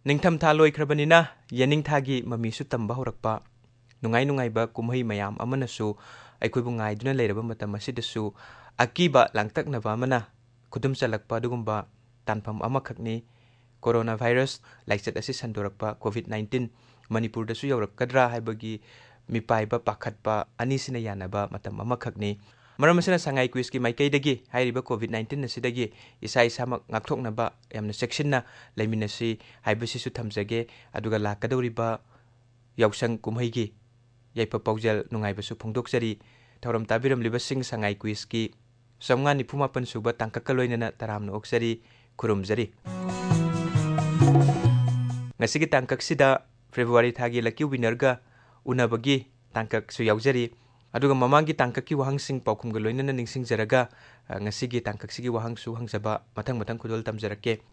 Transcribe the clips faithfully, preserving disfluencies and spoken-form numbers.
ꯅꯤꯡꯊꯝꯊꯥ ꯂꯣꯏꯈ꯭ꯔꯕꯅꯤꯅ ꯌꯦꯅꯤꯡꯊꯥꯒꯤ ꯃꯃꯤꯁꯨ ꯇꯝꯕ ꯍꯧꯔꯛꯄ, ꯅꯨꯡꯉꯥꯏ ꯅꯨꯡꯉꯥꯏꯕ ꯀꯨꯝꯍꯩ ꯃꯌꯥꯝ ꯑꯃꯅꯁꯨ ꯑꯩꯈꯣꯏꯕꯨ ꯉꯥꯏꯗꯨꯅ ꯂꯩꯔꯕ ꯃꯇꯝ ꯑꯁꯤꯗꯁꯨ ꯑꯀꯤꯕ ꯂꯥꯡꯇꯛꯅꯕ ꯑꯃꯅ ꯈꯨꯗꯨꯝ ꯆꯜꯂꯛꯄ ꯑꯗꯨꯒꯨꯝꯕ ꯇꯥꯟꯐꯝ ꯑꯃꯈꯛꯅꯤ꯫ ꯀꯣꯔꯣꯅꯥ ꯚꯥꯏꯔꯁ ꯂꯥꯏꯆꯠ ꯑꯁꯤ ꯁꯟꯗꯣꯔꯛꯄ ꯀꯣꯚꯤꯗ ꯅꯥꯏꯟꯇꯤꯟ ꯃꯅꯤꯄꯨꯔꯗꯁꯨ ꯌꯧꯔꯛꯀꯗ꯭ꯔꯥ ꯍꯥꯏꯕꯒꯤ ꯃꯤꯄꯥꯏꯕ ꯄꯥꯈꯠꯄ ꯑꯅꯤꯁꯤꯅ ꯌꯥꯅꯕ ꯃꯇꯝ ꯑꯃꯈꯛꯅꯤ꯫ ꯃꯔꯝ ꯑꯁꯤꯅ ꯁꯉꯥꯏ ꯀ꯭ꯋꯤꯖꯀꯤ ꯃꯥꯏꯀꯩꯗꯒꯤ ꯍꯥꯏꯔꯤꯕ ꯀꯣꯚꯤꯗ ꯅꯥꯏꯟꯇꯤꯟ ꯑꯁꯤꯗꯒꯤ ꯏꯁꯥ ꯏꯁꯥꯃꯛ ꯉꯥꯛꯊꯣꯛꯅꯕ ꯌꯥꯝꯅ ꯆꯦꯛꯁꯤꯟꯅ ꯂꯩꯃꯤꯟꯅꯁꯤ ꯍꯥꯏꯕꯁꯤꯁꯨ ꯊꯝꯖꯒꯦ꯫ ꯑꯗꯨꯒ ꯂꯥꯛꯀꯗꯧꯔꯤꯕ ꯌꯥꯎꯁꯪ ꯀꯨꯝꯍꯩꯒꯤ ꯌꯥꯏꯐ ꯄꯥꯎꯖꯦꯜ ꯅꯨꯡꯉꯥꯏꯕꯁꯨ ꯐꯣꯡꯗꯣꯛꯆꯔꯤ꯫ ꯊꯧꯔꯝ ꯇꯥꯕꯤꯔꯝꯂꯤꯕꯁꯤꯡ ꯁꯉꯥꯏ ꯀ꯭ꯋꯤꯖꯀꯤ ꯆꯥꯝꯃꯉꯥ ꯅꯤꯐꯨ ꯃꯥꯄꯟ ꯁꯨꯕ ꯇꯥꯡꯀꯛꯀ ꯂꯣꯏꯅꯅ ꯇꯔꯥꯝꯅ ꯑꯣꯛꯆꯔꯤ, ꯈꯨꯔꯨꯝꯖꯔꯤ꯫ ꯉꯁꯤꯒꯤ ꯇꯥꯡꯀꯛꯁꯤꯗ ꯐꯦꯕ꯭ꯔꯨꯋꯥꯔꯤ ꯊꯥꯒꯤ ꯂꯛꯀꯤ ꯋꯤꯅꯔꯒ ꯎꯅꯕꯒꯤ ꯇꯥꯡꯀꯛꯁꯨ ꯌꯥꯎꯖꯔꯤ꯫ ꯑꯗꯨꯒ ꯃꯃꯥꯡꯒꯤ ꯇꯥꯡꯀꯛꯀꯤ ꯋꯥꯍꯪꯁꯤꯡ ꯄꯥꯎꯈꯨꯝꯒ ꯂꯣꯏꯅꯅ ꯅꯤꯡꯁꯤꯡꯖꯔꯒ, ꯑ, ꯉꯁꯤꯒꯤ ꯇꯥꯡꯀꯛꯁꯤꯒꯤ ꯋꯥꯍꯪꯁꯨ ꯍꯪꯖꯕ ꯃꯊꯪ ꯃꯊꯪ ꯈꯨꯗꯣꯜ ꯇꯝꯖꯔꯛꯀꯦ꯫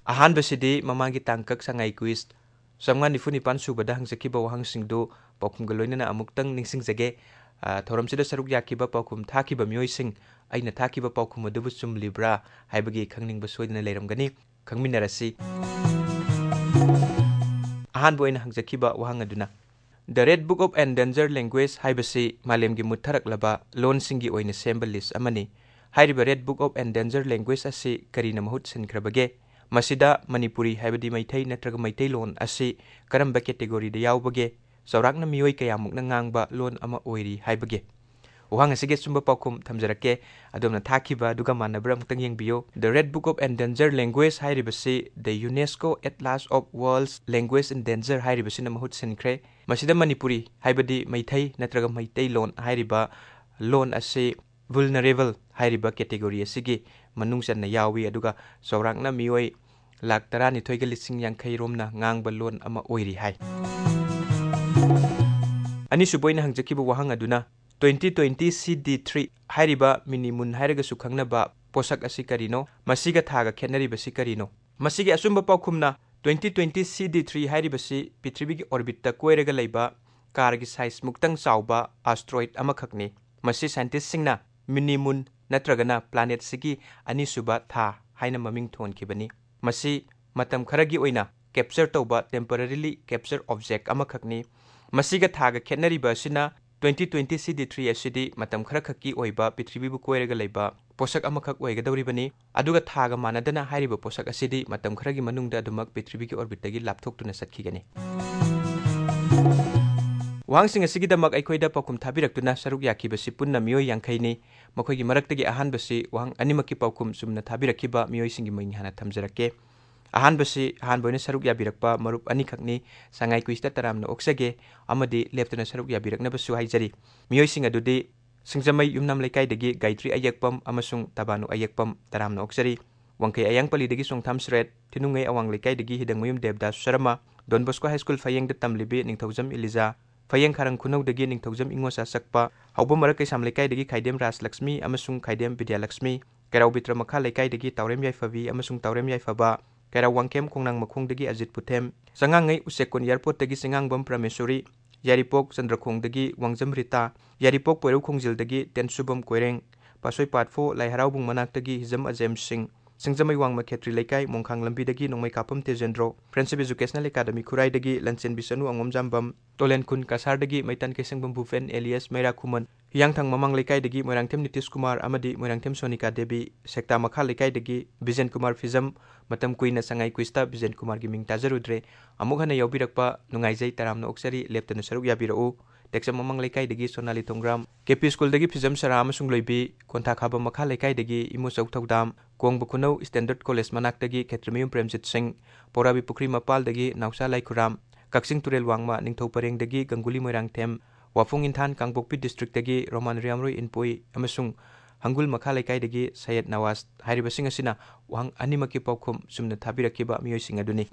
ꯑꯍꯥꯟꯕꯁꯤꯗꯤ ꯃꯃꯥꯡꯒꯤ ꯇꯥꯡꯀꯛ ꯁꯉꯥꯏ ꯀ꯭ꯋꯤꯖ ꯆꯥꯝꯃꯉꯥ ꯅꯤꯐꯨ ꯅꯤꯄꯥꯟ ꯁꯨꯕꯗ ꯍꯪꯖꯈꯤꯕ ꯋꯥꯍꯪꯁꯤꯡꯗꯨ ꯄꯥꯎꯈꯨꯝꯒ ꯂꯣꯏꯅꯅ ꯑꯃꯨꯛꯇꯪ ꯅꯤꯡꯁꯤꯡꯖꯒꯦ꯫ ꯑ, ꯊꯧꯔꯝꯁꯤꯗ ꯁꯔꯨꯛ ꯌꯥꯈꯤꯕ ꯄꯥꯎꯈꯨꯝ ꯊꯥꯈꯤꯕ ꯃꯤꯑꯣꯏꯁꯤꯡ, ꯑꯩꯅ ꯊꯥꯈꯤꯕ ꯄꯥꯎꯈꯨꯝ ꯑꯗꯨꯕꯨ ꯆꯨꯝꯂꯤꯕ꯭ꯔꯥ ꯍꯥꯏꯕꯒꯤ ꯈꯪꯅꯤꯡꯕ ꯁꯣꯏꯗꯅ ꯂꯩꯔꯝꯒꯅꯤ꯫ ꯈꯪꯃꯤꯟꯅꯔꯁꯤ꯫ ꯑꯍꯥꯟꯕ ꯑꯣꯏꯅ ꯍꯪꯖꯈꯤꯕ ꯋꯥꯍꯪ ꯑꯗꯨꯅ, The Red Book of Endangered Language ꯍꯥꯏꯕꯁꯤ ꯃꯥꯂꯦꯝꯒꯤ ꯃꯨꯠꯊꯔꯛꯂꯕ ꯂꯣꯟꯁꯤꯡꯒꯤ ꯑꯣꯏꯅ ꯁꯦꯝꯕ ꯂꯤꯁ ꯑꯃꯅꯤ꯫ ꯍꯥꯏꯔꯤꯕ Red Book of Endangered Language ꯑꯁꯤ ꯀꯔꯤꯅ ꯃꯍꯨꯠ ꯁꯤꯟꯈ꯭ꯔꯕꯒꯦ? ꯃꯁꯤꯗ ꯃꯅꯤꯄꯨꯔꯤ ꯍꯥꯏꯕꯗꯤ ꯃꯩꯇꯩ ꯅꯠꯇ꯭ꯔꯒ ꯃꯩꯇꯩꯂꯣꯟ ꯑꯁꯤ ꯀꯔꯝꯕ ꯀꯦꯇꯦꯒꯣꯔꯤꯗ ꯌꯥꯎꯕꯒꯦ? ꯆꯥꯎꯔꯥꯛꯅ ꯃꯤꯑꯣꯏ ꯀꯌꯥꯃꯨꯛꯅ ꯉꯥꯡꯕ ꯂꯣꯟ ꯑꯃ ꯑꯣꯏꯔꯤ ꯍꯥꯏꯕꯒꯦ? ꯋꯥꯍꯪ ꯑꯁꯤꯒꯤ ꯑꯆꯨꯝꯕ ꯄꯥꯎꯈꯨꯝ ꯊꯝꯖꯔꯛꯀꯦ꯫ ꯑꯗꯣꯝꯅ ꯊꯥꯈꯤꯕ ꯑꯗꯨꯒ ꯃꯥꯟꯅꯕ꯭ꯔꯥ ꯑꯃꯨꯛꯇꯪ ꯌꯦꯡꯕꯤꯌꯨ꯫ The Red Book of Endangered Language ꯍꯥꯏꯔꯤꯕꯁꯤ The UNESCO Atlas of World's Language in Danger ꯍꯥꯏꯔꯤꯕꯁꯤꯅ ꯃꯍꯨꯠ ꯁꯤꯟꯈ꯭ꯔꯦ꯫ ꯃꯁꯤꯗ ꯃꯅꯤꯄꯨꯔꯤ ꯍꯥꯏꯕꯗꯤ ꯃꯩꯇꯩ ꯅꯠꯇ꯭ꯔꯒ ꯃꯩꯇꯩꯂꯣꯟ ꯍꯥꯏꯔꯤꯕ ꯂꯣꯟ ꯑꯁꯤ vulnerable ꯍꯥꯏꯔꯤꯕ ꯀꯦꯇꯦꯒꯣꯔꯤ ꯑꯁꯤꯒꯤ ꯃꯅꯨꯡ ꯆꯟꯅ ꯌꯥꯎꯏ, ꯑꯗꯨꯒ ꯆꯥꯎꯔꯥꯛꯅ ꯃꯤꯑꯣꯏ ꯂꯥꯈ ꯇꯔꯥꯅꯤꯊꯣꯏꯒ ꯂꯤꯁꯤꯡ ꯌꯥꯡꯈꯩ ꯔꯣꯝꯅ ꯉꯥꯡꯕ ꯂꯣꯟ ꯑꯃ ꯑꯣꯏꯔꯤ ꯍꯥꯏ꯫ ꯑꯅꯤꯁꯨꯕ ꯑꯣꯏꯅ ꯍꯪꯖꯈꯤꯕ ꯋꯥꯍꯪ ꯑꯗꯨꯅ, twenty twenty C D three ꯍꯥꯏꯔꯤꯕ mini moon ꯍꯥꯏꯔꯒꯁꯨ ꯈꯪꯅꯕ ꯄꯣꯠꯁꯛ ꯑꯁꯤ ꯀꯔꯤꯅꯣ? ꯃꯁꯤꯒ ꯊꯥꯒ ꯈꯦꯠꯅꯔꯤꯕꯁꯤ ꯀꯔꯤꯅꯣ? ꯃꯁꯤꯒꯤ ꯑꯆꯨꯝꯕ ꯄꯥꯎꯈꯨꯝꯅ, twenty twenty C D three ꯍꯥꯏꯔꯤꯕꯁꯤ ꯄ꯭ꯔꯤꯊꯤꯕꯤꯒꯤ orbitꯇ ꯀꯣꯏꯔꯒ ꯂꯩꯕ ꯀꯥꯔꯒꯤ ꯁꯥꯏꯖ ꯃꯨꯛꯇꯪ ꯆꯥꯎꯕ ꯑꯦꯁꯇ꯭ꯔꯣꯏꯗ ꯑꯃꯈꯛꯅꯤ꯫ ꯃꯁꯤ ꯁꯥꯏꯟꯇꯤꯁꯁꯤꯡꯅ ꯃꯤꯅꯤ ꯃꯨꯟ ꯅꯠꯇ꯭ꯔꯒꯅ ꯄ꯭ꯂꯥꯅꯦꯠꯁꯤꯒꯤ ꯑꯅꯤꯁꯨꯕ ꯊꯥ ꯍꯥꯏꯅ ꯃꯃꯤꯡ ꯊꯣꯟꯈꯤꯕꯅꯤ꯫ ꯃꯁꯤ ꯃꯇꯝ ꯈꯔꯒꯤ ꯑꯣꯏꯅ ꯀꯦꯞꯆꯔ ꯇꯧꯕ ꯇꯦꯝꯄꯔꯔꯤꯂꯤ ꯀꯦꯞꯆꯔ ꯑꯣꯕꯖꯦꯛ ꯑꯃꯈꯛꯅꯤ꯫ ꯃꯁꯤꯒ ꯊꯥꯒ ꯈꯦꯠꯅꯔꯤꯕ ꯑꯁꯤꯅ ꯇ꯭ꯋꯦꯟꯇꯤ ꯇ꯭ꯋꯦꯟꯇꯤ ꯁꯤ ꯗꯤ ꯊ꯭ꯔꯤ ꯑꯁꯤꯗꯤ ꯃꯇꯝ ꯈꯔꯈꯛꯀꯤ ꯑꯣꯏꯕ ꯄ꯭ꯔꯤꯊꯤꯕꯤꯕꯨ ꯀꯣꯏꯔꯒ ꯂꯩꯕ ꯄꯣꯠꯁꯛ ꯑꯃꯈꯛ ꯑꯣꯏꯒꯗꯧꯔꯤꯕꯅꯤ꯫ ꯑꯗꯨꯒ ꯊꯥꯒ ꯃꯥꯟꯅꯗꯅ ꯍꯥꯏꯔꯤꯕ ꯄꯣꯠꯁꯛ ꯑꯁꯤꯗꯤ ꯃꯇꯝ ꯈꯔꯒꯤ ꯃꯅꯨꯡꯗ ꯑꯗꯨꯃꯛ ꯄ꯭ꯔꯤꯊꯤꯕꯤꯒꯤ ꯑꯣꯔꯕꯤꯠꯇꯒꯤ ꯂꯥꯞꯊꯣꯛꯇꯨꯅ ꯆꯠꯈꯤꯒꯅꯤ꯫ ꯋꯥꯍꯪꯁꯤꯡ ꯑꯁꯤꯒꯤꯗꯃꯛ ꯑꯩꯈꯣꯏꯗ ꯄꯥꯎꯈꯨꯝ ꯊꯥꯕꯤꯔꯛꯇꯨꯅ ꯁꯔꯨꯛ ꯌꯥꯈꯤꯕꯁꯤ ꯄꯨꯟꯅ ꯃꯤꯑꯣꯏ ꯌꯥꯡꯈꯩꯅꯤ꯫ ꯃꯈꯣꯏꯒꯤ ꯃꯔꯛꯇꯒꯤ ꯑꯍꯥꯟꯕꯁꯤ ꯋꯥꯍꯪ ꯑꯅꯤꯃꯛꯀꯤ ꯄꯥꯎꯈꯨꯝ ꯆꯨꯝꯅ ꯊꯥꯕꯤꯔꯛꯈꯤꯕ ꯃꯤꯑꯣꯏꯁꯤꯡꯒꯤ ꯃꯤꯡ ꯍꯥꯟꯅ ꯊꯝꯖꯔꯛꯀꯦ꯫ ꯑꯍꯥꯟꯕꯁꯤ ꯑꯍꯥꯟꯕ ꯑꯣꯏꯅ ꯁꯔꯨꯛ ꯌꯥꯕꯤꯔꯛꯄ ꯃꯔꯨꯞ ꯑꯅꯤꯈꯛꯅꯤ꯫ ꯁꯉꯥꯏ ꯀꯨꯏꯁꯇ ꯇꯔꯥꯝꯅ ꯑꯣꯛꯆꯒꯦ ꯑꯃꯗꯤ ꯂꯦꯞꯇꯅ ꯁꯔꯨꯛ ꯌꯥꯕꯤꯔꯛꯅꯕꯁꯨ ꯍꯥꯏꯖꯔꯤ꯫ ꯃꯤꯑꯣꯏꯁꯤꯡ ꯑꯗꯨꯗꯤ ꯁꯤꯡꯖꯃꯩ ꯌꯨꯝꯅꯥꯝ ꯂꯩꯀꯥꯏꯗꯒꯤ ꯒꯥꯏꯇ꯭ꯔꯤ ꯑꯌꯦꯛꯄꯝ ꯑꯃꯁꯨꯡ ꯇꯕꯥꯅꯨ ꯑꯌꯦꯛꯄꯝ ꯇꯔꯥꯝꯅ ꯑꯣꯛꯆꯔꯤ꯫ ꯋꯥꯡꯈꯩ ꯑꯌꯥꯡꯄꯜꯂꯤꯗꯒꯤ ꯆꯣꯡꯊꯥꯝ ꯁꯔꯦꯠ, ꯊꯤꯅꯨꯡꯉꯩ ꯑꯋꯥꯡ ꯂꯩꯀꯥꯏꯗꯒꯤ ꯍꯤꯗꯪꯃꯌꯨꯝ ꯗꯦꯕꯗꯥꯁ ꯁꯔꯃ, ꯗꯣꯟ ꯕꯣꯁꯀꯣ ꯍꯥꯏ ꯁ꯭ꯀꯨꯜ ꯐꯌꯦꯡꯗ ꯇꯝꯂꯤꯕꯤ ꯅꯤꯡꯊꯧꯖꯝ ꯏꯂꯤꯖꯥ, ꯐꯌꯦꯡ ꯈꯥꯔꯪ ꯈꯨꯅꯧꯗꯒꯤ ꯅꯤꯡꯊꯧꯖꯝ ꯏꯉꯣꯆꯥ ꯆꯛꯄ, ꯍꯥꯎꯕꯝ ꯃꯔꯛ ꯀꯩꯁꯥꯝ ꯂꯩꯀꯥꯏꯗꯒꯤ ꯈꯥꯏꯗꯦꯝ ꯔꯥꯖꯂꯛꯁꯃꯤ ꯑꯃꯁꯨꯡ ꯈꯥꯏꯗꯦꯝ ꯕꯤꯗ꯭ꯌꯥꯂꯛꯁꯃꯤ, ꯀꯩꯔꯥꯎ ꯕꯤꯇ꯭ꯔ ꯃꯈꯥ ꯂꯩꯀꯥꯏꯗꯒꯤ ꯇꯥꯎꯔꯦꯝ ꯌꯥꯏꯐꯕꯤ ꯑꯃꯁꯨꯡ ꯇꯥꯎꯔꯦꯝ ꯌꯥꯏꯐꯕ, ꯀꯩꯔꯥꯎ ꯋꯥꯡꯈꯦꯝ ꯈꯣꯡꯅꯥꯡ ꯃꯈꯣꯡꯗꯒꯤ ꯑꯖꯤꯠ ꯄꯨꯊꯦꯝ, ꯆꯉꯥꯡꯉꯩ ꯎꯆꯦꯛꯀꯣꯟ ꯑꯦꯌꯥꯔꯄꯣꯔꯠꯇꯒꯤ ꯆꯤꯉꯥꯡꯕꯝ ꯄ꯭ꯔꯃꯦꯁꯣꯔꯤ, ꯌꯥꯏꯔꯤꯄꯣꯛ ꯆꯟꯗ꯭ꯔꯈꯣꯡꯗꯒꯤ ꯋꯥꯡꯖꯝ ꯔꯤꯇꯥ, ꯌꯥꯏꯔꯤꯄꯣꯛ ꯄꯣꯏꯔꯧ ꯈꯣꯡꯖꯤꯜꯗꯒꯤ ꯇꯦꯟꯁꯨꯕꯝ ꯀꯣꯏꯔꯦꯡ, ꯄꯥꯠꯁꯣꯏ ꯄꯥꯠꯐꯣ ꯂꯥꯏ ꯍꯔꯥꯎꯕꯨꯡ ꯃꯅꯥꯛꯇꯒꯤ ꯍꯤꯖꯝ ꯑꯖꯦꯝ ꯁꯤꯡ, ꯁꯤꯡꯖꯃꯩ ꯋꯥꯡꯃ ꯈꯦꯇ꯭ꯔꯤ ꯂꯩꯀꯥꯏ ꯃꯣꯡꯈꯥꯡ ꯂꯝꯕꯤꯗꯒꯤ ꯅꯣꯡꯃꯩ ꯀꯥꯞꯐꯝ ꯇꯦꯖꯦꯟꯗ꯭ꯔꯣ, ꯐ꯭ꯔꯦꯟꯁꯤꯞ ꯑꯦꯖꯨꯀꯦꯁꯅꯦꯜ ꯑꯦꯀꯥꯗꯃꯤ ꯈꯨꯔꯥꯏꯗꯒꯤ ꯂꯟꯆꯦꯟꯕꯤ ꯆꯅꯨ ꯑꯉꯣꯝꯖꯥꯝꯕꯝ, ꯇꯣꯂꯦꯟ ꯈꯨꯟ ꯀꯁꯥꯔꯗꯒꯤ ꯃꯩꯇꯥꯟ ꯀꯩꯁꯦꯡꯕꯝ ꯚꯨꯄꯦꯟ ꯑꯦꯂꯤꯌꯥꯁ ꯃꯩꯔꯥ ꯈꯨꯃꯟ, ꯍꯤꯌꯥꯡꯊꯥꯡ ꯃꯃꯥꯡ ꯂꯩꯀꯥꯏꯗꯒꯤ ꯃꯣꯏꯔꯥꯡꯊꯦꯝ ꯅꯤꯇꯤꯁ ꯀꯨꯃꯥꯔ ꯑꯃꯗꯤ ꯃꯣꯏꯔꯥꯡꯊꯦꯝ ꯁꯣꯅꯤꯀꯥ ꯗꯦꯕꯤ, ꯁꯦꯛꯇꯥ ꯃꯈꯥ ꯂꯩꯀꯥꯏꯗꯒꯤ ꯕꯤꯖꯦꯟ ꯀꯨꯃꯥꯔ ꯐꯤꯖꯝ, ꯃꯇꯝ ꯀꯨꯏꯅ ꯁꯉꯥꯏ ꯀꯨꯏꯁꯇ ꯕꯤꯖꯦꯟ ꯀꯨꯃꯥꯔꯒꯤ ꯃꯤꯡ ꯇꯥꯖꯔꯨꯗ꯭ꯔꯦ꯫ ꯑꯃꯨꯛ ꯍꯟꯅ ꯌꯥꯎꯕꯤꯔꯛꯄ ꯅꯨꯡꯉꯥꯏꯖꯩ, ꯇꯔꯥꯝꯅ ꯑꯣꯛꯆꯔꯤ, ꯂꯦꯞꯇꯅ ꯁꯔꯨꯛ ꯌꯥꯕꯤꯔꯛꯎ꯫ ꯇꯦꯛꯆꯝ ꯃꯃꯥꯡ ꯂꯩꯀꯥꯏꯗꯒꯤ ꯁꯣꯅꯥꯂꯤ ꯊꯣꯡꯒ꯭ꯔꯥꯝ, ꯀꯦ ꯄꯤ ꯁ꯭ꯀꯨꯜꯗꯒꯤ ꯐꯤꯖꯝ ꯁꯔꯥ ꯑꯃꯁꯨꯡ ꯂꯣꯏꯕꯤ, ꯀꯣꯟꯊꯥꯈꯥꯕꯝ ꯃꯈꯥ ꯂꯩꯀꯥꯏꯗꯒꯤ ꯏꯃꯨꯆꯧ ꯊꯧꯗꯥꯝ, ꯀꯣꯡꯕ ꯈꯨꯅꯧ ꯁ꯭ꯇꯦꯟꯗꯔꯗ ꯀꯣꯂꯦꯖ ꯃꯅꯥꯛꯇꯒꯤ ꯈꯦꯇ꯭ꯔꯤꯃꯌꯨꯝ ꯄ꯭ꯔꯦꯝꯖꯤꯠ ꯁꯤꯡ, ꯄꯧꯔꯥꯕꯤ ꯄꯨꯈ꯭ꯔꯤ ꯃꯄꯥꯜꯗꯒꯤ ꯅꯥꯎꯆꯥ ꯂꯥꯏꯈꯨꯔꯥꯝ, ꯀꯛꯆꯤꯡ ꯇꯨꯔꯦꯜ ꯋꯥꯡꯃ ꯅꯤꯡꯊꯧ ꯄꯔꯦꯡꯗꯒꯤ ꯒꯪꯒꯨꯂꯤ ꯃꯣꯏꯔꯥꯡꯊꯦꯝ, ꯋꯥꯐꯣꯡ ꯏꯟꯊꯥꯟ ꯀꯥꯡꯄꯣꯛꯄꯤ ꯗꯤꯁꯇ꯭ꯔꯤꯛꯇꯒꯤ ꯔꯣꯃꯥꯟ ꯔꯤꯌꯥꯃꯔꯨꯏ ꯏꯟꯄꯣꯏ ꯑꯃꯁꯨꯡ ꯍꯪꯒꯨꯜ ꯃꯈꯥ ꯂꯩꯀꯥꯏꯗꯒꯤ ꯁꯌꯦꯗ ꯅꯋꯥꯖ ꯍꯥꯏꯔꯤꯕꯁꯤꯡ ꯑꯁꯤꯅ ꯋꯥꯍꯪ ꯑꯅꯤꯃꯛꯀꯤ ꯄꯥꯎꯈꯨꯝ ꯆꯨꯝꯅ ꯊꯥꯕꯤꯔꯛꯈꯤꯕ ꯃꯤꯑꯣꯏꯁꯤꯡ ꯑꯗꯨꯅꯤ꯫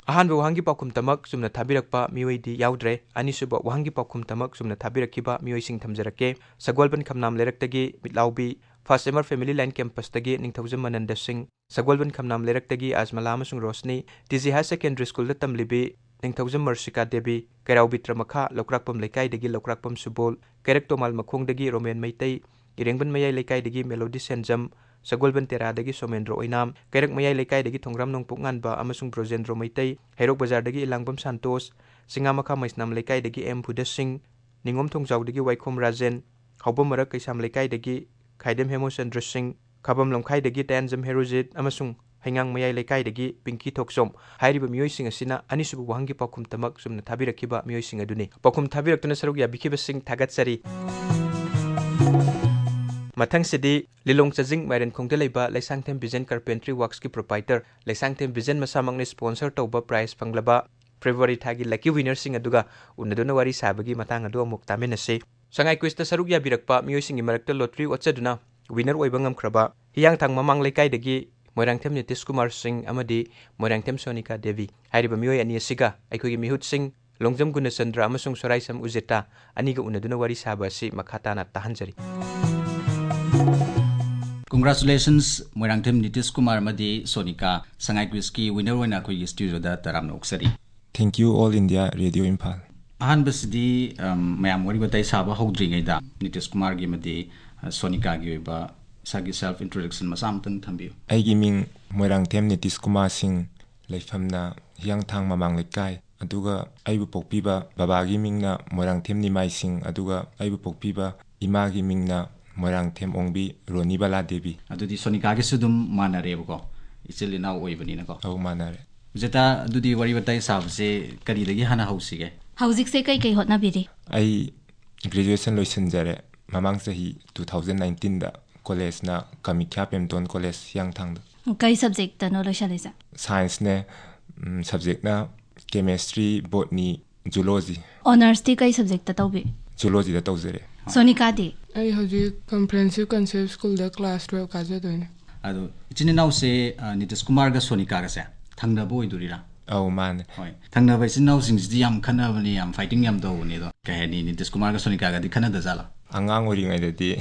ꯑꯍꯥꯟꯕ ꯋꯥꯍꯪꯒꯤ ꯄꯥꯎꯈꯨꯝꯇꯃꯛ ꯆꯨꯝꯅ ꯊꯥꯕꯤꯔꯛꯄ ꯃꯤꯑꯣꯏꯗꯤ ꯌꯥꯎꯗ꯭ꯔꯦ꯫ ꯑꯅꯤꯁꯨꯕ ꯋꯥꯍꯪꯒꯤ ꯄꯥꯎꯈꯨꯝꯇꯃꯛ ꯆꯨꯝꯅ ꯊꯥꯕꯤꯔꯛꯈꯤꯕ ꯃꯤꯑꯣꯏꯁꯤꯡ ꯊꯝꯖꯔꯛꯀꯦ꯫ ꯁꯒꯣꯜꯕꯟ ꯈꯝꯅꯥꯝ ꯂꯩꯔꯛꯇꯒꯤ ꯃꯤꯠꯂꯥꯎꯕꯤ, ꯐꯥꯁ ꯑꯦꯝ ꯑꯥꯔ ꯐꯦꯃꯤꯂꯤ ꯂꯥꯏꯟ ꯀꯦꯝꯄꯁꯇꯒꯤ ꯅꯤꯡꯊꯧꯖꯝ ꯃꯅꯟꯗ ꯁꯤꯡ, ꯁꯒꯣꯜꯕꯟ ꯈꯝꯅꯥꯝ ꯂꯩꯔꯛꯇꯒꯤ ꯑꯖꯃꯂꯥ ꯑꯃꯁꯨꯡ Roshni, T G higher secondary ꯁ꯭ꯀꯨꯜꯗ ꯇꯝꯂꯤꯕꯤ ꯅꯤꯡꯊꯧꯖꯝ ꯃꯔꯁꯤꯀꯥ ꯗꯦꯕꯤ, ꯀꯩꯔꯥꯎ ꯕꯤꯇ꯭ꯔꯃꯈꯥ, ꯂꯧꯀ꯭ꯔꯥꯛꯄꯝ ꯂꯩꯀꯥꯏꯗꯒꯤ ꯂꯧꯀ꯭ꯔꯥꯛꯄꯝ ꯁꯨꯕꯣꯜ, ꯀꯩꯔꯛ ꯇꯣꯃꯥꯜ ꯃꯈꯣꯡꯗꯒꯤ ꯔꯣꯃꯦꯟ ꯃꯩꯇꯩ, ꯏꯔꯦꯡꯕꯟ ꯃꯌꯥꯏ ꯂꯩꯀꯥꯏꯗꯒꯤ ꯃꯦꯂꯣꯗꯤ ꯁꯦꯟꯖꯝ, ꯁꯒꯣꯜꯕꯟ ꯇꯦꯔꯥꯗꯒꯤ ꯁꯣꯃꯦꯟꯗ꯭ꯔ ꯑꯣꯏꯅꯥꯝ, ꯀꯩꯔꯛ ꯃꯌꯥꯏ ꯂꯩꯀꯥꯏꯗꯒꯤ ꯊꯣꯡꯒ꯭ꯔꯥꯝ ꯅꯣꯡꯄꯣꯛ ꯉꯥꯟꯕ ꯑꯃꯁꯨꯡ ꯕ꯭ꯔꯣꯖꯦꯟꯗ꯭ꯔꯣ ꯃꯩꯇꯩ, ꯍꯩꯔꯣꯛ ꯕꯖꯥꯔꯗꯒꯤ ꯏꯂꯥꯡꯕꯝ ꯁꯥꯟꯇꯣꯁ, ꯆꯤꯉꯥꯃꯈꯥ ꯃꯩꯁꯅꯥꯝ ꯂꯩꯀꯥꯏꯗꯒꯤ ꯑꯦꯝ ꯚꯨꯗꯁꯤꯡ, ꯅꯤꯉꯣꯝ ꯊꯣꯡꯖꯥꯎꯗꯒꯤ ꯋꯥꯏꯈꯣꯝ ꯔꯥꯖꯦꯟ, ꯍꯥꯎꯕꯝ ꯃꯔꯛ ꯀꯩꯁꯥꯝ ꯂꯩꯀꯥꯏꯗꯒꯤ ꯈꯥꯏꯗꯦꯝ ꯍꯦꯃꯣꯆꯟꯗ꯭ꯔ ꯁꯤꯡ, ꯈꯥꯕꯝ ꯂꯝꯈꯥꯏꯗꯒꯤ ꯇꯌꯥꯟꯖꯝ ꯍꯦꯔꯣꯖꯤꯠ ꯑꯃꯁꯨꯡ ꯍꯩꯉꯥꯡ ꯃꯌꯥꯏ ꯂꯩꯀꯥꯏꯗꯒꯤ ꯄꯤꯡꯀꯤ ꯊꯣꯛꯆꯣꯝ꯫ ꯍꯥꯏꯔꯤꯕ ꯃꯤꯑꯣꯏꯁꯤꯡ ꯑꯁꯤꯅ ꯑꯅꯤꯁꯨꯕ ꯋꯥꯍꯪꯒꯤ ꯄꯥꯎꯈꯨꯝꯇꯃꯛ ꯆꯨꯝꯅ ꯊꯥꯕꯤꯔꯛꯈꯤꯕ ꯃꯤꯑꯣꯏꯁꯤꯡ ꯑꯗꯨꯅꯤ꯫ ꯄꯥꯎꯈꯨꯝ ꯊꯥꯕꯤꯔꯛꯇꯨꯅ ꯁꯔꯨꯛ ꯌꯥꯕꯤꯈꯤꯕꯁꯤꯡ ꯊꯥꯒꯠꯆꯔꯤ꯫ ꯃꯊꯪꯁꯤꯗꯤ ꯂꯤꯂꯣꯡ ꯆꯥꯖꯤꯡ ꯃꯥꯏꯔꯦꯟꯈꯣꯡꯗ ꯂꯩꯕ ꯂꯩꯁꯥꯡꯊꯦꯝ ꯚꯤꯖꯟ ꯀꯥꯔꯄꯦꯟꯇ꯭ꯔꯤ ꯋꯥꯔꯛꯁꯀꯤ ꯄ꯭ꯔꯣꯄꯥꯏꯇꯔ ꯂꯩꯁꯥꯡꯊꯦꯝ ꯚꯤꯖꯟ ꯃꯁꯥꯃꯛꯅ ꯁ꯭ꯄꯣꯟꯁꯔ ꯇꯧꯕ ꯄ꯭ꯔꯥꯏꯖ ꯐꯪꯂꯕ ꯐꯦꯕ꯭ꯔꯨꯋꯥꯔꯤ ꯊꯥꯒꯤ ꯂꯛꯀꯤ ꯋꯤꯅꯔꯁꯤꯡ ꯑꯗꯨꯒ ꯎꯅꯗꯨꯅ ꯋꯥꯔꯤ ꯁꯥꯕꯒꯤ ꯃꯇꯥꯡ ꯑꯗꯨ ꯑꯃꯨꯛ ꯇꯥꯃꯤꯟꯅꯁꯤ꯫ ꯁꯉꯥꯏ ꯀ꯭ꯋꯤꯖꯇ ꯁꯔꯨꯛ ꯌꯥꯕꯤꯔꯛꯄ ꯃꯤꯑꯣꯏꯁꯤꯡꯒꯤ ꯃꯔꯛꯇ ꯂꯣꯇ꯭ꯔꯤ ꯑꯣꯠꯆꯗꯨꯅ ꯋꯤꯅꯔ ꯑꯣꯏꯕ ꯉꯝꯈ꯭ꯔꯕ ꯍꯤꯌꯥꯡꯊꯥꯡ ꯃꯃꯥꯡ ꯂꯩꯀꯥꯏꯗꯒꯤ ꯃꯣꯏꯔꯥꯡꯊꯦꯝ ꯅꯤꯇꯤꯁ ꯀꯨꯃꯥꯔ ꯁꯤꯡ ꯑꯃꯗꯤ ꯃꯣꯏꯔꯥꯡꯊꯦꯝ ꯁꯣꯅꯤꯀꯥ ꯗꯦꯕꯤ ꯍꯥꯏꯔꯤꯕ ꯃꯤꯑꯣꯏ ꯑꯅꯤ ꯑꯁꯤꯒ ꯑꯩꯈꯣꯏꯒꯤ ꯃꯤꯍꯨꯠꯁꯤꯡ ꯂꯣꯡꯖꯝ ꯒꯨꯅꯆꯟꯗ꯭ꯔ ꯑꯃꯁꯨꯡ ꯁꯣꯔꯥꯏꯁꯝ ꯎꯖꯦꯇꯥ ꯑꯅꯤꯒ ꯎꯅꯗꯨꯅ ꯋꯥꯔꯤ ꯁꯥꯕ ꯑꯁꯤ ꯃꯈꯥ ꯇꯥꯅ ꯇꯥꯍꯟꯖꯔꯤ꯫ Congratulations, ꯃꯣꯏꯔꯥꯡꯊꯦꯝ ꯅꯤꯇꯤꯁ ꯀꯨꯃꯥꯔ ꯑꯃꯗꯤ ꯁꯣꯅꯤꯀꯥ, ꯁꯉꯥꯏ ꯀ꯭ꯋꯤꯖꯀꯤ ꯋꯤꯅꯔ ꯑꯣꯏꯅ ꯑꯩꯈꯣꯏꯒꯤ ꯁ꯭ꯇꯨꯗꯤꯑꯣꯗ ꯇꯔꯥꯝꯅ ꯑꯣꯛꯆꯔꯤ꯫ Thank you, All India Radio Imphal. ꯑꯍꯥꯟꯕꯁꯤꯗꯤ, ꯑꯝ, ꯃꯌꯥꯝ ꯋꯥꯔꯤ ꯋꯥꯇꯥꯏ ꯁꯥꯕ ꯍꯧꯗ꯭ꯔꯤꯉꯩꯗ ꯅꯤꯇꯤꯁ ꯀꯨꯃꯥꯔꯒꯤ ꯑꯃꯗꯤ, ꯑ, ꯁꯣꯅꯤꯀꯥꯒꯤ ꯑꯣꯏꯕ ꯏꯁꯥꯒꯤ self introduction ꯃꯆꯥ ꯑꯃꯇꯪ ꯊꯝꯕꯤꯌꯨ꯫ ꯑꯩꯒꯤ ꯃꯤꯡ ꯃꯣꯏꯔꯥꯡꯊꯦꯝ ꯅꯤꯇꯤꯁ ꯀꯨꯃꯥꯔ ꯁꯤꯡ, ꯂꯩꯐꯝꯅ ꯍꯤꯌꯥꯡꯊꯥꯡ ꯃꯃꯥꯡ ꯂꯩꯀꯥꯏ꯫ ꯑꯗꯨꯒ ꯑꯩꯕꯨ ꯄꯣꯛꯄꯤꯕ ꯕꯕꯥꯒꯤ ꯃꯤꯡꯅ ꯃꯣꯏꯔꯥꯡꯊꯦꯝ ꯅꯤꯃꯥꯏ ꯁꯤꯡ, ꯑꯗꯨꯒ ꯑꯩꯕꯨ ꯄꯣꯛꯄꯤꯕ ꯏꯃꯥꯒꯤ ꯃꯤꯡꯅ ꯃꯣꯏꯔꯥꯡꯊꯦꯝ ꯑꯣꯡꯕꯤ ꯔꯣꯅꯤꯕꯂꯥ ꯗꯦꯕꯤ꯫ ꯑꯗꯨꯗꯤ ꯁꯣꯅꯤꯀꯥꯒꯤꯁꯨ ꯑꯗꯨꯝ ꯃꯥꯟꯅꯔꯦꯕꯀꯣ, ꯏꯆꯤꯜ ꯏꯅꯥꯎ ꯑꯣꯏꯕꯅꯤꯅꯀꯣ꯫ ꯑꯧ, ꯃꯥꯟꯅꯔꯦ꯫ ꯎꯖꯦꯇꯥ, ꯑꯗꯨꯗꯤ ꯋꯥꯔꯤ ꯋꯥꯇꯥꯏ ꯁꯥꯕꯁꯦ ꯀꯔꯤꯗꯒꯤ ꯍꯥꯟꯅ ꯍꯧꯁꯤꯒꯦ? ꯍꯧꯖꯤꯛꯁꯦ ꯀꯩ ꯀꯩ ꯍꯣꯠꯅꯕꯤꯔꯤ? ꯑꯩ graduation ꯂꯣꯏꯁꯤꯟꯖꯔꯦ ꯃꯃꯥꯡ ꯆꯍꯤ two thousand nineteenꯗ, ꯀꯣꯂꯦꯖꯅ ꯀꯥꯃꯤꯈ꯭ꯌꯥ ꯄꯦꯝꯇꯣꯟ ꯀꯣꯂꯦꯖ ꯍꯤꯌꯥꯡꯊꯥꯡꯗ꯫ ꯀꯩ subjectꯇꯅꯣ ꯂꯣꯏꯁꯤꯜꯂꯤꯁꯦ? Scienceꯅꯦ, ꯎꯝ, subjectꯅ chemistry, botany, zoology꯫ Honorsꯇꯤ ꯀꯩ subjectꯇ ꯇꯧꯕꯤ? Zoologyꯗ ꯇꯧꯖꯔꯦ꯫ ꯁꯣꯅꯤꯀꯥꯗꯤ? ꯑꯩ ꯍꯧꯖꯤꯛ Comprehensive Concept Schoolꯗ class twelve ꯀꯥꯖꯗꯣꯏꯅꯦ꯫ ꯑꯗꯣ ꯏꯆꯤꯟ ꯏꯅꯥꯎꯁꯦ, ꯑ, ꯅꯤꯇꯤꯁ ꯀꯨꯃꯥꯔꯒ ꯁꯣꯅꯤꯀꯥꯒꯁꯦ ꯊꯪꯅꯕ ꯑꯣꯏꯗꯣꯔꯤꯔꯥ? ꯑꯧ, ꯃꯥꯅꯦ꯫ ꯍꯣꯏ꯫ ꯊꯪꯅꯕ ꯏꯆꯤꯟ ꯏꯅꯥꯎꯁꯤꯡꯁꯤꯗꯤ ꯌꯥꯝ ꯈꯠꯅꯕꯅꯦ, ꯌꯥꯝ fighting ꯌꯥꯝ ꯇꯧꯕꯅꯦ꯫ ꯑꯗꯣ ꯀꯩ ꯍꯥꯏꯅꯤ, ꯅꯤꯇꯤꯁ ꯀꯨꯃꯥꯔꯒ ꯁꯣꯅꯤꯀꯥꯒꯗꯤ ꯈꯠꯅꯗꯖꯥꯠꯂꯣ? ꯑꯉꯥꯡ ꯑꯣꯏꯔꯤꯉꯩꯗꯗꯤ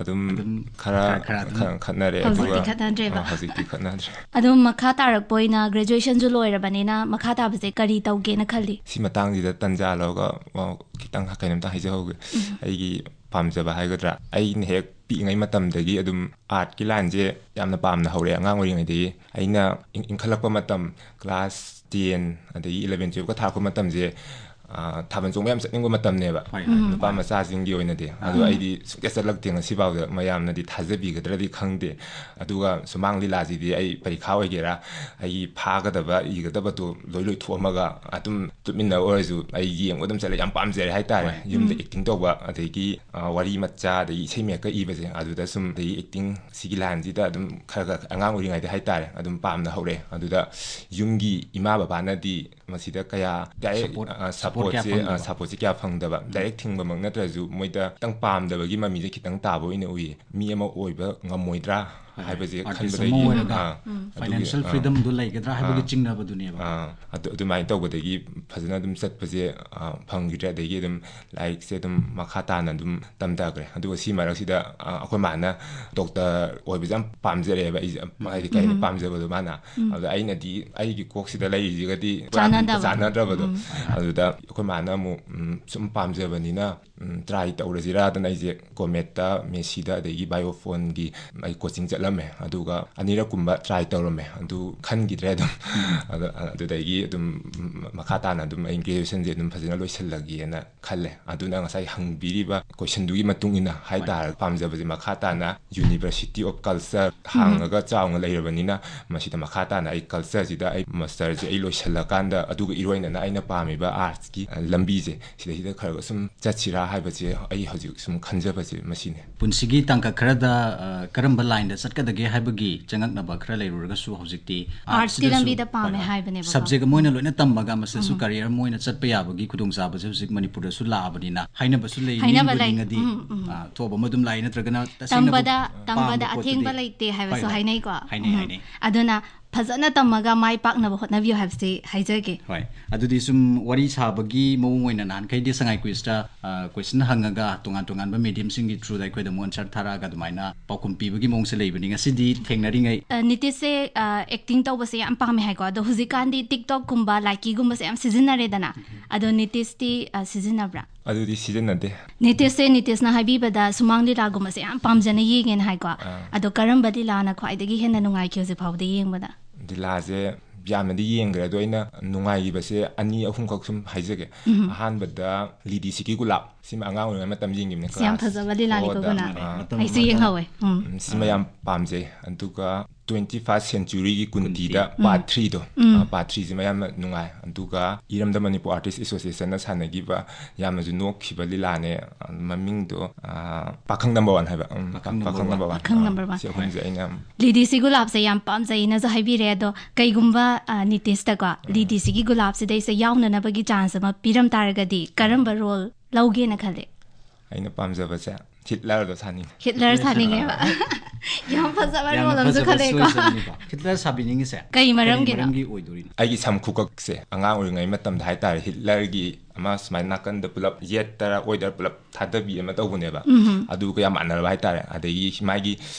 ꯑꯗꯨꯝ ꯑꯗꯨꯝ ꯈꯔ ꯈꯔ ꯈꯔ ꯑꯗꯨꯝ ꯈ- ꯈꯠꯅꯔꯦ꯫ ꯍꯧꯖꯤꯛꯇꯤ ꯑꯗꯨꯒ ꯈꯠꯅꯗ꯭ꯔꯦꯕ꯫ ꯑ, ꯍꯧꯖꯤꯛꯇꯤ ꯈꯠꯅꯗ꯭ꯔꯦ꯫ ꯑꯗꯨꯝ ꯃꯈꯥ ꯇꯥꯔꯛꯄ ꯑꯣꯏꯅ graduationꯁꯨ ꯂꯣꯏꯔꯕꯅꯤꯅ ꯃꯈꯥ ꯇꯥꯕꯁꯦ ꯀꯔꯤ ꯇꯧꯒꯦꯅ ꯈꯜꯂꯤ? ꯁꯤ ꯃꯇꯥꯡꯁꯤꯗ ꯇꯟꯖꯥ ꯂꯧꯔꯒ, ꯑ, ꯈꯤꯇꯪ ꯀꯩꯅꯣꯝꯇ ꯍꯥꯏꯖꯍꯧꯒꯦ꯫ ꯑꯩꯒꯤ ꯄꯥꯝꯖꯕ ꯍꯥꯏꯒꯗ꯭ꯔꯥ, ꯑꯩꯅ ꯍꯦꯛ ꯄꯤꯛꯏꯉꯩ ꯃꯇꯝꯗꯒꯤ ꯑꯗꯨꯝ artꯀꯤ lineꯁꯦ ꯌꯥꯝꯅ ꯄꯥꯝꯅ ꯍꯧꯔꯛꯑꯦ ꯑꯉꯥꯡ ꯑꯣꯏꯔꯤꯉꯩꯗꯒꯤ꯫ ꯑꯩꯅ ꯏꯟ- ꯏꯟꯈꯠꯂꯛꯄ ꯃꯇꯝ, class ten ꯑꯗꯒꯤ eleven twelveꯀ ꯊꯥꯔꯛꯄ ꯃꯇꯝꯁꯦ, ꯑ, ꯊꯥꯕꯜ ꯆꯣꯡꯕ ꯌꯥꯝ ꯆꯠꯅꯤꯡꯕ ꯃꯇꯝꯅꯦꯕ, ꯍꯣꯏ, ꯍꯣꯏ, ꯅꯨꯄꯥ ꯍꯣꯏ꯫ ꯃꯆꯥꯁꯤꯡꯒꯤ ꯑꯣꯏꯅꯗꯤ꯫ ꯑꯗꯣ ꯑꯩꯗꯤ ꯁꯨꯡꯆꯠ ꯆꯠꯂꯛꯇꯦ ꯉꯁꯤꯐꯥꯎꯗ꯫ ꯃꯌꯥꯝꯅꯗꯤ ꯊꯥꯖꯕꯤꯒꯗ꯭ꯔꯗꯤ ꯈꯪꯗꯦ꯫ ꯑꯗꯨꯒ ꯁꯨꯃꯥꯡ ꯂꯤꯂꯥꯁꯤꯗꯤ ꯑꯩ ꯄꯔꯤꯈꯥ ꯑꯣꯏꯒꯦꯔꯥ, ꯑꯩꯒꯤ ꯐꯥꯒꯗꯕ ꯏꯒꯗꯕꯗꯣ ꯂꯣꯏ ꯂꯣꯏꯊꯣꯛꯑꯝꯃꯒ ꯑꯗꯨꯝ ꯇꯨꯃꯤꯟꯅ ꯑꯣꯏꯔꯁꯨ ꯑꯩ ꯌꯦꯡꯕ ꯑꯗꯨꯝ ꯆꯠꯂꯦ, ꯌꯥꯝ ꯄꯥꯝꯖꯔꯦ ꯍꯥꯏꯇꯥꯔꯦ꯫ ꯍꯣꯏ꯫ ꯌꯨꯝꯗ acting ꯇꯧꯕ, ꯑꯗꯒꯤ, ꯑ, ꯋꯥꯔꯤ ꯃꯆꯥ, ꯑꯗꯒꯤ ꯏꯁꯩ ꯃꯌꯦꯛꯀ ꯏꯕꯁꯦ, ꯑꯗꯨꯗ ꯁꯨꯝ, ꯑꯗꯒꯤ acting ꯁꯤꯒꯤ lineꯁꯤꯗ ꯑꯗꯨꯝ ꯈꯔ ꯈꯔ ꯑꯉꯥꯡ ꯑꯣꯏꯔꯤꯉꯩꯗ ꯍꯥꯏꯇꯥꯔꯦ ꯑꯗꯨꯝ ꯄꯥꯝꯅ ꯍꯧꯔꯛꯑꯦ꯫ ꯑꯗꯨꯗ ꯌꯨꯝꯒꯤ ꯏꯃꯥ ꯕꯕꯥꯅꯗꯤ ꯃꯁꯤꯗ ꯀꯌꯥ direct, Support, ꯑ, support ꯀꯌꯥ supportꯁꯦ, ꯑ, ꯐꯪꯗꯕ꯫ Supportꯁꯦ ꯀꯌꯥ ꯐꯪꯗꯕ꯫ Direct ꯊꯤꯡꯕꯃꯛ ꯅꯠꯇ꯭ꯔꯁꯨ ꯃꯣꯏꯗ ꯈꯤꯇꯪ ꯄꯥꯝꯗꯕꯒꯤ ꯃꯃꯤꯁꯦ ꯈꯤꯇꯪ ꯇꯥꯕ ꯑꯣꯏꯅ ꯎꯏꯌꯦ꯫ ꯃꯤ ꯑꯃ ꯑꯣꯏꯕ ꯉꯝꯃꯣꯏꯗ꯭ꯔꯥ ꯍꯣꯏ, ꯍꯣꯏ꯫ ꯍꯥꯏꯕꯁꯦ artist ꯈꯟꯕꯗꯒꯤ, ꯑꯃ ꯑꯣꯏꯔꯒ ꯑꯥ, ꯑꯗꯨꯒꯤ, financial ꯑꯥ, freedomꯗꯨ ꯂꯩꯒꯗ꯭ꯔꯥ ꯍꯥꯏꯕꯒꯤ ꯑꯥ, ꯆꯤꯡꯅꯕꯗꯨꯅꯦꯕ꯫ ꯑꯥ, ꯑꯗꯨ, ꯑꯗꯨꯃꯥꯏꯅ ꯇꯧꯕꯗꯒꯤ ꯐꯖꯅ ꯑꯗꯨꯝ ꯆꯠꯄꯁꯦ, ꯑꯥ, ꯐꯪꯈꯤꯗ꯭ꯔꯦ꯫ ꯑꯗꯒꯤ ꯑꯗꯨꯝ ꯂꯥꯏꯔꯤꯛꯁꯦ ꯑꯗꯨꯝ ꯃꯈꯥ ꯇꯥꯅ ꯑꯗꯨꯝ ꯇꯝꯊꯈ꯭ꯔꯦ꯫ ꯑꯗꯨꯒ ꯁꯤ ꯃꯔꯛꯁꯤꯗ, ꯑꯥ, ꯑꯩꯈꯣꯏ ꯃꯥꯅ doctor ꯑꯣꯏꯕꯁꯦ ꯌꯥꯝ ꯄꯥꯝꯖꯔꯛꯑꯦꯕ ꯑꯩꯁꯦ, ꯍꯥꯏꯗꯤ ꯀꯩ ꯍꯥꯏꯅꯤ, ꯎꯝ꯫ ꯄꯥꯝꯖꯕꯗꯣ ꯃꯥꯅ꯫ ꯎꯝ꯫ ꯑꯗꯨꯗ ꯑꯩꯅꯗꯤ ꯑꯩꯒꯤ ꯀꯣꯛꯁꯤꯗ ꯂꯩꯔꯤꯁꯤꯒꯗꯤ ꯄꯨꯔꯥ ꯆꯥꯟꯅꯗꯕ꯫ ꯆꯥꯟꯅꯗ꯭ꯔꯕꯗꯣ꯫ ꯎꯝ꯫ ꯑꯗꯨꯗ ꯑꯩꯈꯣꯏ ꯃꯥꯅ ꯑꯃꯨꯛ, ꯎꯝ, ꯁꯨꯝ ꯄꯥꯝꯖꯕꯅꯤꯅ, ꯎꯝ, try ꯇꯧꯔꯁꯤꯔꯥꯗꯅ ꯑꯩꯁꯦ Cometꯇ, Messiꯗ, ꯑꯗꯒꯤ Biophoneꯒꯤ ꯑꯩ coaching ꯆꯠꯂꯝꯃꯦ꯫ ꯑꯗꯨꯒ ꯑꯅꯤꯔꯛꯀꯨꯝꯕ try ꯇꯧꯔꯝꯃꯦ, ꯑꯗꯨ ꯈꯟꯈꯤꯗ꯭ꯔꯦ ꯑꯗꯨꯝ꯫ ꯎꯝ꯫ ꯑꯗ-, ꯑꯗꯨꯗꯒꯤ ꯑꯗꯨꯝ, ꯎꯝ, ꯃꯈꯥ ꯇꯥꯅ ꯑꯗꯨꯝ ꯑꯩ graduationꯁꯦ ꯑꯗꯨꯝ ꯐꯖꯅ ꯂꯣꯏꯁꯤꯜꯂꯒꯦꯅ ꯈꯜꯂꯦ꯫ ꯑꯗꯨꯅ ꯉꯁꯥꯏ ꯍꯪꯕꯤꯔꯤꯕ questionꯗꯨꯒꯤ ꯃꯇꯨꯡ ꯏꯟꯅ ꯍꯥꯏꯇꯥꯔꯒ, ꯄꯥꯝꯖꯕꯁꯦ ꯃꯈꯥ ꯇꯥꯅ University of Culture ꯎꯝ꯫ ꯍꯥꯡꯉꯒ ꯆꯥꯎꯅ ꯂꯩꯔꯕꯅꯤꯅ, ꯃꯁꯤꯗ ꯃꯈꯥ ꯇꯥꯅ ꯑꯩ cultureꯁꯤꯗ ꯑꯩ masterꯁꯦ ꯑꯩ ꯂꯣꯏꯁꯤꯜꯂꯀꯥꯟꯗ, ꯑꯗꯨꯒ ꯏꯔꯣꯏꯅꯅ ꯑꯩꯅ ꯄꯥꯝꯃꯤꯕ artsꯀꯤ, ꯑ, ꯂꯝꯕꯤꯁꯦ ꯁꯤꯗꯩꯁꯤꯗ ꯈꯔ ꯈꯔ ꯁꯨꯝ ꯆꯠꯁꯤꯔꯥ ꯍꯥꯏꯕꯁꯦ ꯑꯩ ꯍꯧꯖꯤꯛ ꯁꯨꯝ ꯈꯟꯖꯕꯁꯦ ꯃꯁꯤꯅꯦ꯫ ꯄꯨꯟꯁꯤꯒꯤ ꯇꯥꯡꯀꯛ ꯈꯔꯗ, ꯑ, ꯀꯔꯝꯕ lineꯗ ꯆꯠꯀꯗꯒꯦ ꯍꯥꯏꯕꯒꯤ ꯆꯉꯛꯅꯕ ꯈꯔ ꯂꯩꯔꯨꯔꯒꯁꯨ ꯍꯧꯖꯤꯛꯇꯤ artsꯀꯤ artꯁꯤꯗꯁꯨ ꯂꯝꯕꯤꯗ ꯄꯥꯝꯃꯦ ꯍꯣꯏ, ꯍꯣꯏ꯫ ꯍꯥꯏꯕꯅꯦꯕꯀꯣ꯫ Subject ꯑꯃ ꯑꯣꯏꯅ ꯂꯣꯏꯅ ꯇꯝꯃꯒ ꯃꯁꯤꯗꯁꯨ ꯎꯝ꯫ Career ꯑꯃ ꯑꯣꯏꯅ ꯆꯠꯄ ꯌꯥꯕꯒꯤ ꯈꯨꯗꯣꯡꯆꯥꯕꯁꯦ ꯍꯧꯖꯤꯛ ꯃꯅꯤꯄꯨꯔꯗꯁꯨ ꯂꯥꯛꯑꯕꯅꯤꯅ ꯍꯥꯏꯅꯕꯁꯨ ꯂꯩ, ꯍꯥꯏꯅꯕ ꯅꯤꯡꯕꯨ ꯂꯩ꯫ ꯅꯤꯡꯉꯗꯤ, ꯎꯝ, ꯎꯝ꯫ ꯑ, ꯊꯣꯛꯄ ꯑꯃ ꯑꯗꯨꯝ ꯂꯥꯛꯏ, ꯅꯠꯇ꯭ꯔꯒꯅ ꯇꯁꯦꯡꯅ ꯇꯝꯕꯗ, ꯄꯥꯝꯕ ꯇꯝꯕꯗ ꯄꯣꯠꯇꯨꯗꯤ ꯑꯊꯦꯡꯕ ꯂꯩꯇꯦ ꯍꯥꯏꯕꯁꯨ ꯍꯣꯏ, ꯍꯣꯏ꯫ ꯍꯥꯏꯅꯩꯀꯣ꯫ ꯍꯥꯏꯅꯩ, ꯎꯝ꯫ ꯍꯥꯏꯅꯩ꯫ ꯑꯗꯨꯅ ꯐꯖꯅ ꯇꯝꯃꯒ ꯃꯥꯏ ꯄꯥꯛꯅꯕ ꯍꯣꯠꯅꯕꯤꯌꯨ ꯍꯥꯏꯕꯁꯤ ꯍꯥꯏꯖꯒꯦ꯫ ꯍꯣꯏ, ꯑꯗꯨꯗꯤ ꯁꯨꯝ ꯋꯥꯔꯤ ꯁꯥꯕꯒꯤ ꯃꯑꯣꯡ ꯑꯣꯏꯅ ꯅꯍꯥꯟꯈꯩꯗꯤ ꯁꯉꯥꯏ ꯀ꯭ꯋꯤꯖꯇ, ꯑ, ꯀꯣꯏꯁꯟ ꯍꯪꯉꯒ ꯇꯣꯉꯥꯟ ꯇꯣꯉꯥꯟꯕ ꯃꯦꯗꯤꯌꯝꯁꯤꯡꯒꯤ ꯊ꯭ꯔꯨꯗ ꯑꯩꯈꯣꯏꯗ ꯑꯃꯨꯛ ꯑꯟꯁꯔ ꯊꯥꯔꯛꯑꯒ ꯑꯗꯨꯃꯥꯏꯅ ꯄꯥꯎꯈꯨꯝ ꯄꯤꯕꯒꯤ ꯃꯑꯣꯡꯁꯦ ꯂꯩꯕꯅꯤ꯫ ꯉꯁꯤꯗꯤ ꯊꯦꯡꯅꯔꯤꯉꯩ ꯑ, ꯅꯤꯇꯤꯁꯁꯦ, ꯑ, ꯑꯦꯛꯇꯤꯡ ꯇꯧꯕꯁꯦ ꯌꯥꯝ ꯄꯥꯝꯃꯦ ꯍꯥꯏꯀꯣ꯫ ꯑꯗꯣ ꯍꯧꯖꯤꯛꯀꯥꯟꯗꯤ TikTok ꯀꯨꯝꯕ, ꯂꯥꯏꯀꯤꯒꯨꯝꯕꯁꯦ ꯌꯥꯝ ꯁꯤꯖꯤꯟꯅꯔꯦꯗꯅ꯫ ꯑꯗꯣ ꯅꯤꯇꯤꯁꯇꯤ, ꯑ, ꯁꯤꯖꯤꯟꯅꯕ꯭ꯔꯥ? ꯑꯗꯨꯗꯤ ꯁꯤꯖꯤꯟꯅꯗꯦ꯫ ꯅꯤꯇꯤꯁꯁꯦ, ꯅꯤꯇꯤꯁꯅ ꯍꯥꯏꯕꯤꯕꯗ ꯁꯨꯃꯥꯡ ꯂꯤꯂꯥꯒꯨꯝꯕꯁꯦ ꯌꯥꯝ ꯄꯥꯝꯖꯅ ꯌꯦꯡꯉꯦꯅ ꯍꯥꯏꯀꯣ꯫ ꯑꯥ꯫ ꯑꯗꯣ ꯀꯔꯝꯕ ꯂꯤꯂꯥꯅ ꯈ꯭ꯋꯥꯏꯗꯒꯤ ꯍꯦꯟꯅ ꯅꯨꯡꯉꯥꯏꯈꯤ ꯍꯧꯖꯤꯛ ꯐꯥꯎꯕꯗ ꯌꯦꯡꯕꯗ? ꯂꯤꯂꯥꯁꯦ ꯌꯥꯝꯅꯗꯤ ꯌꯦꯡꯈ꯭ꯔꯦ, ꯑꯗꯣ ꯑꯩꯅ ꯅꯨꯡꯉꯥꯏꯈꯤꯕꯁꯦ ꯑꯅꯤ ꯑꯍꯨꯝꯈꯛ ꯁꯨꯝ ꯍꯥꯏꯖꯒꯦ꯫ ꯎꯝ꯫ ꯑꯍꯥꯟꯕꯗ ꯂꯤꯗꯤ ꯁꯤꯒꯤ ꯒꯨꯂꯥꯞ, ꯁꯤꯃ ꯑꯉꯥꯡ ꯑꯣꯏꯔꯤꯉꯩ ꯃꯇꯝ ꯌꯦꯡꯈꯤꯕꯅꯦ, ꯑꯁ, ꯌꯥꯝ class ꯐꯖꯕ ꯂꯤꯂꯥꯅꯤꯀꯣ, fourꯗ꯫ ꯒꯨꯅꯥ꯫ ꯑꯥ꯫ ꯃꯇꯝ ꯑꯩꯁꯨ ꯑꯃꯗ꯫ ꯌꯦꯡꯍꯧꯋꯦ꯫ ꯎꯝ꯫ ꯎꯝ, ꯁꯤꯃ ꯌꯥꯝ ꯄꯥꯝꯖꯩ꯫ ꯑꯗꯨꯒ twenty first centuryꯒꯤ ꯀꯨꯟꯇꯤꯗ ꯀꯨꯟꯇꯤ꯫ Part ꯎꯝ꯫ Threeꯗꯣ, ꯎꯝ꯫ ꯑꯥ, Part Threeꯁꯤꯃ ꯌꯥꯝꯅ ꯅꯨꯡꯉꯥꯏ꯫ ꯑꯗꯨꯒ ꯏꯔꯝꯗꯝ ꯃꯅꯤꯄꯨꯔ Artist Associationꯅ ꯁꯥꯟꯅꯈꯤꯕ ꯌꯥꯝꯅꯁꯨ ꯅꯣꯛꯈꯤꯕ ꯂꯤꯂꯥꯅꯦ, ꯃꯃꯤꯡꯗꯣ, ꯑꯥ, ꯄꯥꯈꯪ number one ꯍꯥꯏꯕ꯫ ꯎꯝ, ꯄꯥꯈꯪ number one꯫ ꯄꯥꯈꯪ number one꯫ ꯄꯥꯈꯪ number one꯫ ꯑꯥ, ꯁꯤ ꯑꯍꯨꯝꯁꯦ ꯑꯩꯅ ꯌꯥꯝ ꯂꯤꯗꯤ ꯁꯤꯒꯨꯂꯥꯞꯁꯦ ꯌꯥꯝ ꯄꯥꯝꯖꯩꯅꯁꯨ ꯍꯥꯏꯕꯤꯔꯦ꯫ ꯑꯗꯣ ꯀꯩꯒꯨꯝꯕ, ꯑ, ꯅꯤꯇꯤꯁꯇꯀꯣ, ꯎꯝ꯫ ꯂꯤꯗꯤ ꯁꯤꯒꯤ ꯒꯨꯂꯥꯞꯁꯤꯗꯩꯁꯦ ꯌꯥꯎꯅꯅꯕꯒꯤ chance ꯑꯃ ꯄꯤꯔꯝ ꯇꯥꯔꯒꯗꯤ ꯀꯔꯝꯕ role ꯂꯧꯒꯦꯅ ꯈꯜꯂꯤ? ꯑꯩꯅ ꯄꯥꯝꯖꯕꯁꯦ ꯍꯤꯠꯂꯔꯗꯣ ꯁꯥꯅꯤꯡꯉꯤ꯫ ꯍꯤꯠꯂꯔ ꯁꯥꯅꯤꯡꯉꯦꯕ꯫ ꯌꯥꯝ ꯐꯖꯕ ꯌꯥꯝꯅ role ꯑꯃꯁꯨ ꯐꯖꯕ ꯈꯜꯂꯦꯀꯣ꯫ Choice ꯑꯃꯅꯤꯀꯣ꯫ ꯍꯤꯠꯂꯔ ꯁꯥꯕꯤꯅꯤꯡꯉꯤꯁꯦ ꯀꯩ ꯀꯔꯤ ꯃꯔꯝꯒꯤꯅꯣ? ꯃꯔꯝꯒꯤ ꯑꯣꯏꯗꯣꯔꯤꯅꯣ? ꯑꯩꯒꯤ ꯁꯝ ꯈꯨꯀꯛꯁꯦ ꯑꯉꯥꯡ ꯑꯣꯏꯔꯤꯉꯩ ꯃꯇꯝꯗ ꯍꯥꯏꯇꯥꯔꯦ, ꯍꯤꯠꯂꯔꯒꯤ ꯑꯃ ꯁꯨꯃꯥꯏꯅ ꯅꯥꯀꯟꯗ ꯄꯨꯂꯞ ꯌꯦꯠꯇꯔ ꯑꯣꯏꯗꯔ ꯄꯨꯂꯞ ꯊꯥꯗꯕꯤ ꯑꯃ ꯇꯧꯕꯅꯦꯕ꯫ ꯎꯝꯍꯨꯝ꯫ ꯑꯗꯨꯒ ꯌꯥꯝ ꯃꯥꯟꯅꯔꯕ ꯍꯥꯏꯇꯥꯔꯦ꯫ ꯑꯗꯒꯤ ꯃꯥꯒꯤ,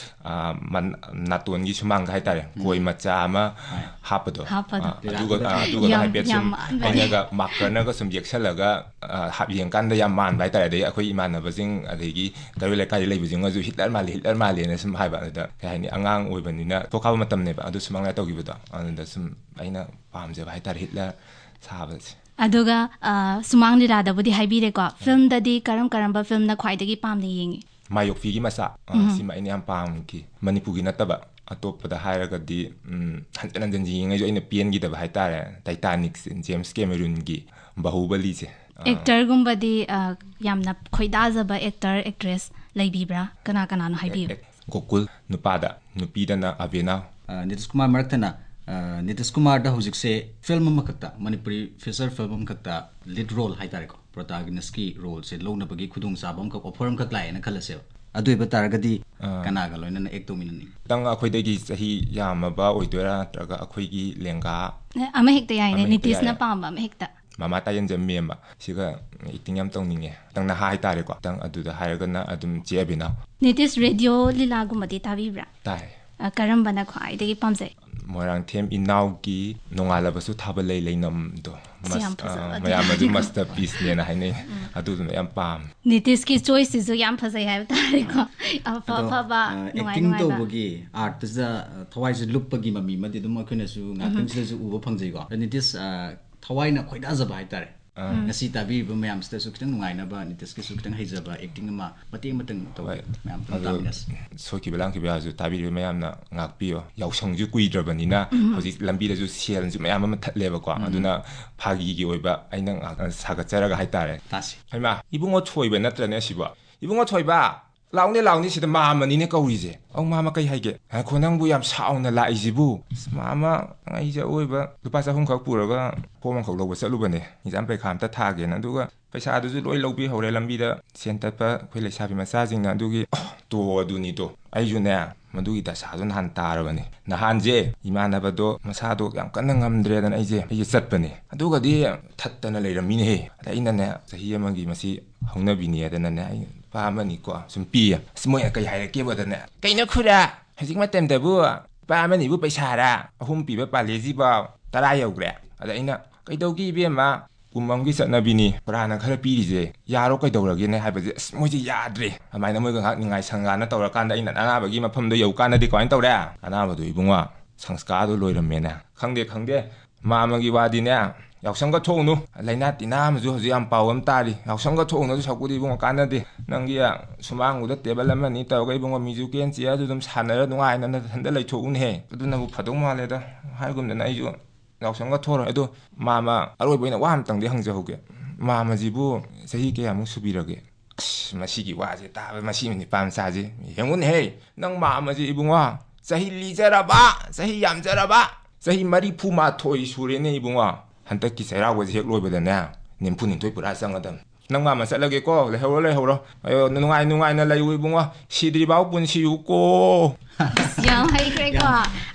ꯑ, ꯃꯟ-, ꯅꯥꯇꯣꯟꯒꯤ ꯁꯨꯃꯥꯡꯗ ꯍꯥꯏꯇꯥꯔꯦ, ꯎꯝ꯫ ꯀꯣꯏ ꯃꯆꯥ ꯑꯃ ꯍꯣꯏ꯫ ꯍꯥꯞꯄꯗꯣ꯫ ꯍꯥꯞꯄꯗꯣ꯫ ꯑ, ꯑꯗꯨꯒ, ꯑ, ꯑꯗꯨꯒ ꯌꯥꯝ, ꯍꯥꯏꯐꯦꯠ ꯌꯥꯝ ꯁꯨꯝ ꯃꯥꯟꯕꯅꯦ꯫ ꯑꯩꯅꯒ markerꯅꯒ ꯁꯨꯝ ꯌꯦꯛꯁꯜꯂꯒ, ꯑ, ꯍꯥꯞ-, ꯌꯦꯡꯀꯥꯟꯗ ꯌꯥꯝ ꯃꯥꯟꯕ ꯍꯥꯏꯇꯥꯔꯦ꯫ ꯑꯗꯩ ꯑꯩꯈꯣꯏ ꯏꯃꯥꯟꯅꯕꯁꯤꯡ, ꯑꯗꯒꯤ ꯀꯩꯔꯣꯏ ꯂꯩꯀꯥꯏꯗ ꯂꯩꯕꯁꯤꯡꯅꯁꯨ "ꯍꯤꯠꯂꯔ ꯃꯥꯜꯂꯤ, ꯍꯤꯠꯂꯔ ꯃꯥꯜꯂꯤꯅ" ꯁꯨꯝ ꯍꯥꯏꯕ꯫ ꯑꯗꯨꯗ ꯀꯩ ꯍꯥꯏꯅꯤ, ꯑꯉꯥꯡ ꯑꯣꯏꯕꯅꯤꯅ ꯊꯣꯛ ꯀꯥꯕ ꯃꯇꯝꯅꯦꯕ, ꯑꯗꯨ ꯁꯨꯃꯥꯡ ꯂꯤꯂꯥ ꯇꯧꯈꯤꯕꯗꯣ꯫ ꯑꯗꯨꯗ ꯁꯨꯝ ꯑꯩꯅ ꯄꯥꯝꯖꯕ ꯍꯥꯏꯇꯥꯔꯦ ꯍꯤꯠꯂꯔ ꯁꯥꯕꯁꯦ꯫ ꯑꯗꯨꯒ, ꯑ, ꯁꯨꯃꯥꯡ ꯂꯤꯂꯥꯗꯕꯨꯗꯤ ꯍꯥꯏꯕꯤꯔꯦꯀꯣ, filmꯗꯗꯤ ꯀꯔꯝ ꯀꯔꯝꯕ filmꯅ ꯈ꯭ꯋꯥꯏꯗꯒꯤ ꯄꯥꯝꯅ ꯌꯦꯡꯉꯤ? ꯃꯥꯌꯣꯛꯄꯤꯒꯤ ꯃꯆꯥ, ꯑ, ꯎꯝ꯫ ꯁꯤꯃ ꯑꯩꯅ ꯌꯥꯝ ꯄꯥꯝꯈꯤ꯫ ꯃꯅꯤꯄꯨꯔꯒꯤ ꯅꯠꯇꯕ ꯑꯇꯣꯞꯄꯗ ꯍꯥꯏꯔꯒꯗꯤ, ꯎꯝ, ꯍꯟꯖꯟ ꯍꯟꯖꯟ ꯌꯦꯡꯉꯁꯨ ꯑꯩꯅ ꯄꯦꯟꯈꯤꯗꯕ ꯍꯥꯏꯇꯥꯔꯦ, Titanicꯁꯦ, James Cameronꯒꯤ ꯕꯥꯍꯨꯕꯂꯤꯁꯦ꯫ ꯑ, Actorꯒꯨꯝꯕꯗꯤ, ꯑ, ꯌꯥꯝꯅ ꯈꯣꯏꯗꯥꯖꯕ actor, actress ꯂꯩꯕꯤꯕ꯭ꯔꯥ? ꯀꯅꯥ ꯀꯅꯥꯅꯣ ꯍꯥꯏꯕꯤꯌꯨ꯫ ꯑꯦꯛ-, ꯑꯦꯛ-, ꯒꯣꯀꯨꯜ, ꯅꯨꯄꯥꯗ, ꯅꯨꯄꯤꯗꯅ ꯑꯕꯦꯅꯥꯎ꯫ ꯑ, ꯅꯤꯇꯤꯁ ꯀꯨꯃꯥꯔ ꯃꯔꯛꯊꯠꯅ, ꯑ, ꯅꯤꯇꯤꯁ ꯀꯨꯃꯥꯔꯗ ꯍꯧꯖꯤꯛꯁꯦ film ꯑꯃꯈꯛꯇ, ꯃꯅꯤꯄꯨꯔꯤ feature film ꯑꯃꯈꯛꯇ lead role ꯍꯥꯏꯇꯥꯔꯦꯀꯣ, protagonistꯀꯤ roleꯁꯦ ꯂꯧꯅꯕꯒꯤ ꯈꯨꯗꯣꯡꯆꯥꯕ ꯑꯃꯈꯛ, offer ꯑꯃꯈꯛ ꯂꯥꯛꯑꯦꯅ ꯈꯜꯂꯁꯦꯕ꯫ ꯑꯗꯨ ꯑꯣꯏꯕ ꯇꯥꯔꯒꯗꯤ ꯑꯥ꯫ ꯀꯅꯥꯒ ꯂꯣꯏꯅꯅ ꯑꯦꯛ ꯇꯧꯃꯤꯟꯅꯅꯤꯡ? ꯈꯤꯇꯪ ꯑꯩꯈꯣꯏꯗꯒꯤ ꯆꯍꯤ ꯌꯥꯝꯃꯕ ꯑꯣꯏꯗꯣꯏꯔꯥ, ꯅꯠꯇ꯭ꯔꯒ ꯑꯩꯈꯣꯏꯒꯤ ꯂꯦꯡꯒꯥ? ꯑꯦ, ꯑꯃ ꯍꯦꯛꯇ ꯌꯥꯏꯅꯦ, ꯑꯃ ꯍꯦꯛꯇ ꯅꯤꯇꯤꯁꯅ ꯌꯥꯏ꯫ ꯄꯥꯝꯕ ꯑꯃ ꯍꯦꯛꯇ꯫ ꯃꯃꯥ ꯇꯥꯏꯌꯟꯖꯝ ꯃꯦꯝꯕ, ꯁꯤꯒ ꯑꯦꯛꯇꯤꯡ ꯌꯥꯝ ꯇꯧꯅꯤꯡꯉꯦ, ꯈꯤꯇꯪ ꯅꯍꯥ ꯍꯥꯏꯇꯥꯔꯦꯀꯣ꯫ ꯈꯤꯇꯪ ꯑꯗꯨꯗ ꯍꯥꯏꯔꯒꯅ ꯑꯗꯨꯝ ꯆꯦ ꯑꯕꯤꯅꯥꯎ꯫ ꯅꯤꯇꯤꯁ, ꯔꯦꯗꯤꯑꯣ ꯂꯤꯂꯥꯒꯨꯝꯕꯗꯤ ꯇꯥꯕꯤꯕ꯭ꯔꯥ? ꯇꯥꯏ꯫ ꯑ, ꯀꯔꯝꯕꯅ ꯈ꯭ꯋꯥꯏꯗꯒꯤ ꯄꯥꯝꯖꯩ? ꯃꯣꯏꯔꯥꯡꯊꯦꯝ ꯏꯅꯥꯎꯒꯤ "ꯅꯣꯡꯉꯥꯜꯂꯕꯁꯨ ꯊꯥꯕ ꯂꯩ ꯂꯩꯅꯝꯗꯣ", ꯁꯤ ꯌꯥꯝ ꯃꯁ- ꯐꯖꯕ ꯑ, ꯑꯗꯨ ꯃꯌꯥꯝꯅꯁꯨ ꯇꯥꯔꯦ꯫ ꯃꯁꯇꯔ ꯄꯤꯁꯅꯦꯅ ꯍꯥꯏꯅꯩ꯫ ꯑꯗꯨꯗꯨꯅ ꯌꯥꯝ ꯄꯥꯝꯃꯦ꯫ ꯅꯤꯇꯤꯁꯀꯤ ꯆꯣꯏꯁꯁꯤꯁꯨ ꯌꯥꯝ ꯐꯖꯩ ꯍꯥꯏꯕ ꯇꯥꯔꯦꯀꯣ꯫ ꯑꯐ ꯑꯗꯣ, ꯑꯐꯕ, ꯑ, ꯅꯨꯡꯉꯥꯏ ꯑꯦꯛꯇꯤꯡ ꯅꯨꯡꯉꯥꯏꯕ꯫ ꯇꯧꯕꯒꯤ ꯑꯥꯔꯠꯇꯨꯗ, ꯑ, ꯊꯋꯥꯏꯁꯦ ꯂꯨꯞꯄꯒꯤ ꯃꯃꯤ ꯑꯃꯗꯤ ꯑꯗꯨꯝ ꯑꯩꯈꯣꯏꯅꯁꯨ ꯉꯥꯛꯇꯪꯁꯤꯗꯁꯨ ꯎꯕ ꯐꯪꯖꯩꯀꯣ꯫ ꯑꯗꯣ ꯅꯤꯇꯤꯁ, ꯑ, ꯊꯋꯥꯏꯅ ꯈꯣꯏꯗꯥꯖꯕ ꯍꯥꯏꯇꯥꯔꯦ꯫ ꯑꯥ꯫ ꯉꯁꯤ ꯇꯥꯕꯤꯔꯤꯕ ꯃꯌꯥꯝꯁꯤꯗꯁꯨ ꯈꯤꯇꯪ ꯅꯨꯡꯉꯥꯏꯅꯕ, ꯅꯤꯇꯤꯁꯀꯤꯁꯨ ꯈꯤꯇꯪ ꯍꯩꯖꯕ ꯑꯦꯛꯇꯤꯡ ꯑꯃ ꯃꯇꯦꯛ ꯑꯃꯇꯪ ꯇꯧꯒꯦ꯫ ꯍꯣꯏ꯫ ꯃꯌꯥꯝ ꯄꯨꯟꯅ ꯑꯗꯣ ꯇꯥꯃꯤꯟꯅꯁꯤ꯫ ꯁꯣꯏꯈꯤꯕ ꯂꯥꯟꯈꯤꯕ ꯌꯥꯎꯔꯁꯨ ꯇꯥꯕꯤꯔꯤꯕ ꯃꯌꯥꯝꯅ ꯉꯥꯛꯄꯤꯌꯣ꯫ ꯌꯥꯎꯁꯪꯁꯨ ꯀꯨꯏꯗ꯭ꯔꯕꯅꯤꯅ ꯍꯧꯖꯤꯛ ꯂꯝꯕꯤꯗꯁꯨ ꯁꯦꯜꯁꯨ ꯃꯌꯥꯝ ꯑꯃ ꯊꯠꯂꯦꯕꯀꯣ꯫ ꯑꯗꯨꯅ ꯐꯥꯒꯤꯒꯤ ꯑꯣꯏꯕ ꯑꯩꯅ ꯉꯥꯛ ꯁꯥꯒꯠꯆꯔꯒ ꯍꯥꯏꯇꯥꯔꯦ꯫ ꯇꯥꯁꯤ꯫ ꯍꯩꯃꯥ, ꯏꯕꯨꯡꯉꯣ ꯊꯣꯏꯕ ꯅꯠꯇ꯭ꯔꯅꯦ ꯁꯤꯕꯣ? ꯏꯕꯨꯡꯉꯣ ꯊꯣꯏꯕ, ꯂꯥꯎꯅꯦ, ꯂꯥꯎꯅꯦ, ꯁꯤꯗ ꯃꯥꯝꯃꯅꯤꯅꯦ ꯀꯧꯔꯤꯁꯦ꯫ "ꯑꯧ ꯃꯥꯝꯃ, ꯀꯩ ꯍꯥꯏꯒꯦ?" "ꯉꯥꯏꯈꯣ, ꯅꯪꯕꯨ ꯌꯥꯝ ꯁꯥꯎꯅ ꯂꯥꯛꯏꯁꯤꯕꯨ?" "ꯑꯁ ꯃꯥꯝꯃ, ꯑꯩꯁꯦ ꯑꯋꯣꯏꯕ ꯂꯨꯄꯥ ꯆꯍꯨꯝꯈꯛ ꯄꯨꯔꯒ ꯐꯣꯝ ꯑꯃꯈꯛ ꯂꯧꯕ ꯆꯠꯂꯨꯕꯅꯦ, ꯑꯦꯛꯖꯥꯝ ꯄꯩꯈꯥ ꯑꯝꯇ ꯊꯥꯒꯦꯅ꯫ ꯑꯗꯨꯒ ꯄꯩꯁꯥꯗꯨꯁꯨ ꯂꯣꯏ ꯂꯧꯕꯤꯍꯧꯔꯦ ꯂꯝꯕꯤꯗ ꯁꯦꯟ ꯇꯠꯄ ꯑꯩꯈꯣꯏ ꯂꯩꯁꯥꯕꯤ ꯃꯆꯥꯁꯤꯡꯅ꯫ ꯑꯗꯨꯒꯤ, ꯑꯣ, ꯇꯣ, ꯑꯗꯨꯅꯤ ꯇꯣ꯫ ꯑꯩꯁꯨꯅꯦ, ꯃꯗꯨꯒꯤ ꯗꯁꯥꯗꯣ ꯅꯍꯥꯟ ꯇꯥꯔꯕꯅꯤ꯫ ꯅꯍꯥꯟꯁꯦ ꯏꯃꯥꯟꯅꯕꯗꯣ ꯃꯁꯥꯗꯣ ꯌꯥꯝ ꯀꯟꯅ ꯉꯝꯗ꯭ꯔꯦꯗꯅ ꯑꯩꯁꯦ, ꯑꯩꯁꯦ ꯆꯠꯄꯅꯦ꯫ ꯑꯗꯨꯒꯗꯤ ꯊꯠꯇꯅ ꯂꯩꯔꯝꯃꯤꯅꯦꯍꯦ꯫ ꯑꯗ ꯑꯩꯅꯅꯦ, ꯆꯍꯤ ꯑꯃꯒꯤ ꯃꯁꯤ ꯍꯧꯅꯕꯤꯅꯦꯗꯅꯅꯦ, ꯑꯩ ꯂꯨꯄꯥ ꯑꯃꯅꯤꯀꯣ ꯁꯨꯝ ꯄꯤꯌꯦ꯫ ꯑꯁ, ꯃꯣꯏꯅ ꯀꯩ ꯍꯥꯏꯔꯛꯀꯦꯕꯗꯅꯦ, "ꯀꯩꯅꯣ ꯈꯨꯔꯥ, ꯍꯧꯖꯤꯛ ꯃꯇꯝꯗꯕꯨ ꯂꯨꯄꯥ ꯑꯃꯅꯤꯕꯨ ꯄꯩꯁꯥꯔꯥ? ꯑꯍꯨꯝ ꯄꯤꯕ ꯄꯥꯂꯦꯖꯤꯐꯥꯎ ꯇꯔꯥ ꯌꯧꯈ꯭ꯔꯦ?" ꯑꯗ ꯑꯩꯅ, "ꯀꯩꯗꯧꯒꯦ ꯏꯕꯦꯝꯃ, ꯀꯨꯝ ꯑꯃꯒꯤ ꯆꯠꯅꯕꯤꯅꯤ, ꯈꯨꯔꯥꯅ ꯈꯔ ꯄꯤꯔꯤꯁꯦ, ꯌꯥꯔꯣ ꯀꯩꯗꯧꯔꯒꯦꯅꯦ?" ꯍꯥꯏꯕꯁꯦ, ꯑꯁ, ꯃꯣꯏꯁꯦ ꯌꯥꯗ꯭ꯔꯦ꯫ ꯑꯗꯨꯃꯥꯏꯅ ꯃꯣꯏꯒ ꯉꯥꯏꯍꯥꯛ ꯅꯤꯡꯉꯥꯏ ꯁꯪꯒꯥꯅ ꯇꯧꯔꯀꯥꯟꯗ ꯑꯩꯅ ꯑꯅꯥꯕꯒꯤ ꯃꯐꯝꯗꯣ ꯌꯧꯀꯥꯟꯗꯗꯤ ꯀꯃꯥꯏꯅ ꯇꯧꯔꯦ? ꯑꯅꯥꯕꯗꯣ ꯏꯕꯨꯡꯉꯣ, ꯁꯪꯁꯀꯥꯔꯗꯣ ꯂꯣꯏꯔꯝꯃꯦꯅꯦ꯫ ꯈꯪꯗꯦ, ꯈꯪꯗꯦ꯫ ꯃꯥꯝꯃꯒꯤ ꯋꯥꯗꯤꯅꯦ, ꯌꯥꯎꯁꯪꯒ ꯊꯣꯛꯎꯅꯨ꯫ ꯂꯥꯏꯅꯥ ꯇꯤꯟꯅꯥ ꯑꯃꯁꯨ ꯍꯧꯖꯤꯛ ꯌꯥꯝ ꯄꯥꯎ ꯑꯃ ꯇꯥꯔꯤ꯫ ꯌꯥꯎꯁꯪꯒ ꯊꯣꯛꯎꯅꯨ, ꯑꯗꯨ ꯁꯔꯨꯛꯄꯨꯗꯤ ꯏꯕꯨꯡꯉꯣ ꯀꯥꯟꯅꯗꯦ꯫ ꯅꯪꯒꯤ ꯁꯨꯃꯥꯡꯗꯨꯗ ꯇꯦꯕꯜ ꯑꯃꯅꯤ ꯇꯧꯔꯒ ꯏꯕꯨꯡꯉꯣ ꯃ꯭ꯌꯨꯖꯤꯀꯦꯜ ꯆꯤꯌꯔꯗꯨ ꯑꯗꯨꯝ ꯁꯥꯟꯅꯔ ꯅꯨꯡꯉꯥꯏꯅ ꯅꯊꯟꯗ ꯂꯩꯊꯣꯛꯎꯅꯦꯍꯦ꯫ ꯑꯗꯨꯅꯕꯨ ꯐꯗꯧ ꯃꯥꯜꯂꯦꯗ꯫ ꯍꯥꯏꯒꯨꯝꯗꯅ ꯑꯩꯁꯨ ꯌꯥꯎꯁꯪꯒ ꯊꯣꯛꯑꯔꯣꯏ꯫ ꯑꯗꯣ ꯃꯥꯝꯃ, ꯑꯔꯣꯏꯕ ꯑꯣꯏꯅ ꯋꯥ ꯑꯃꯇꯪꯗꯤ ꯍꯪꯖꯍꯧꯒꯦ꯫ ꯃꯥꯝꯃꯁꯤꯕꯨ ꯆꯍꯤ ꯀꯌꯥꯃꯨꯛ ꯁꯨꯕꯤꯔꯒꯦ? ꯑꯁ, ꯃꯁꯤꯒꯤ ꯋꯥꯁꯦ ꯇꯥꯕ ꯃꯁꯤ ꯅꯤꯄꯥ ꯃꯆꯥꯁꯦ꯫ ꯌꯦꯡꯉꯨꯅꯦꯍꯦ, ꯅꯪ ꯃꯥꯝꯃꯁꯦ ꯏꯕꯨꯡꯉꯣ, ꯆꯍꯤ ꯂꯤꯖꯔꯕ, ꯆꯍꯤ ꯌꯥꯝꯖꯔꯕ, ꯆꯍꯤ ꯃꯔꯤꯐꯨ ꯃꯥꯊꯣꯏ ꯁꯨꯔꯦꯅꯦ ꯏꯕꯨꯡꯉꯣ꯫ ꯍꯟꯗꯛꯀꯤ ꯆꯩꯔꯥꯎꯕꯁꯦ ꯍꯦꯛ ꯂꯣꯏꯕꯗꯅꯦ, ꯅꯤꯝꯐꯨ ꯅꯤꯊꯣꯏ ꯄꯨꯔꯥ ꯆꯪꯒꯗꯕꯅꯤ꯫ "ꯅꯪ ꯃꯥꯃ ꯆꯠꯂꯒꯦꯀꯣ, ꯂꯩꯍꯧꯔꯣ, ꯂꯩꯍꯧꯔꯣ꯫ ꯑꯌꯣ, ꯅꯨꯡꯉꯥꯏ ꯅꯨꯡꯉꯥꯏꯅ ꯂꯩꯌꯨ ꯏꯕꯨꯡꯉꯣ, ꯁꯤꯗ꯭ꯔꯤꯐꯥꯎ ꯄꯨꯟꯁꯤꯌꯨꯀꯣ"꯫ ꯑꯁ, ꯌꯥꯝ ꯍꯩꯈ꯭ꯔꯦꯀꯣ꯫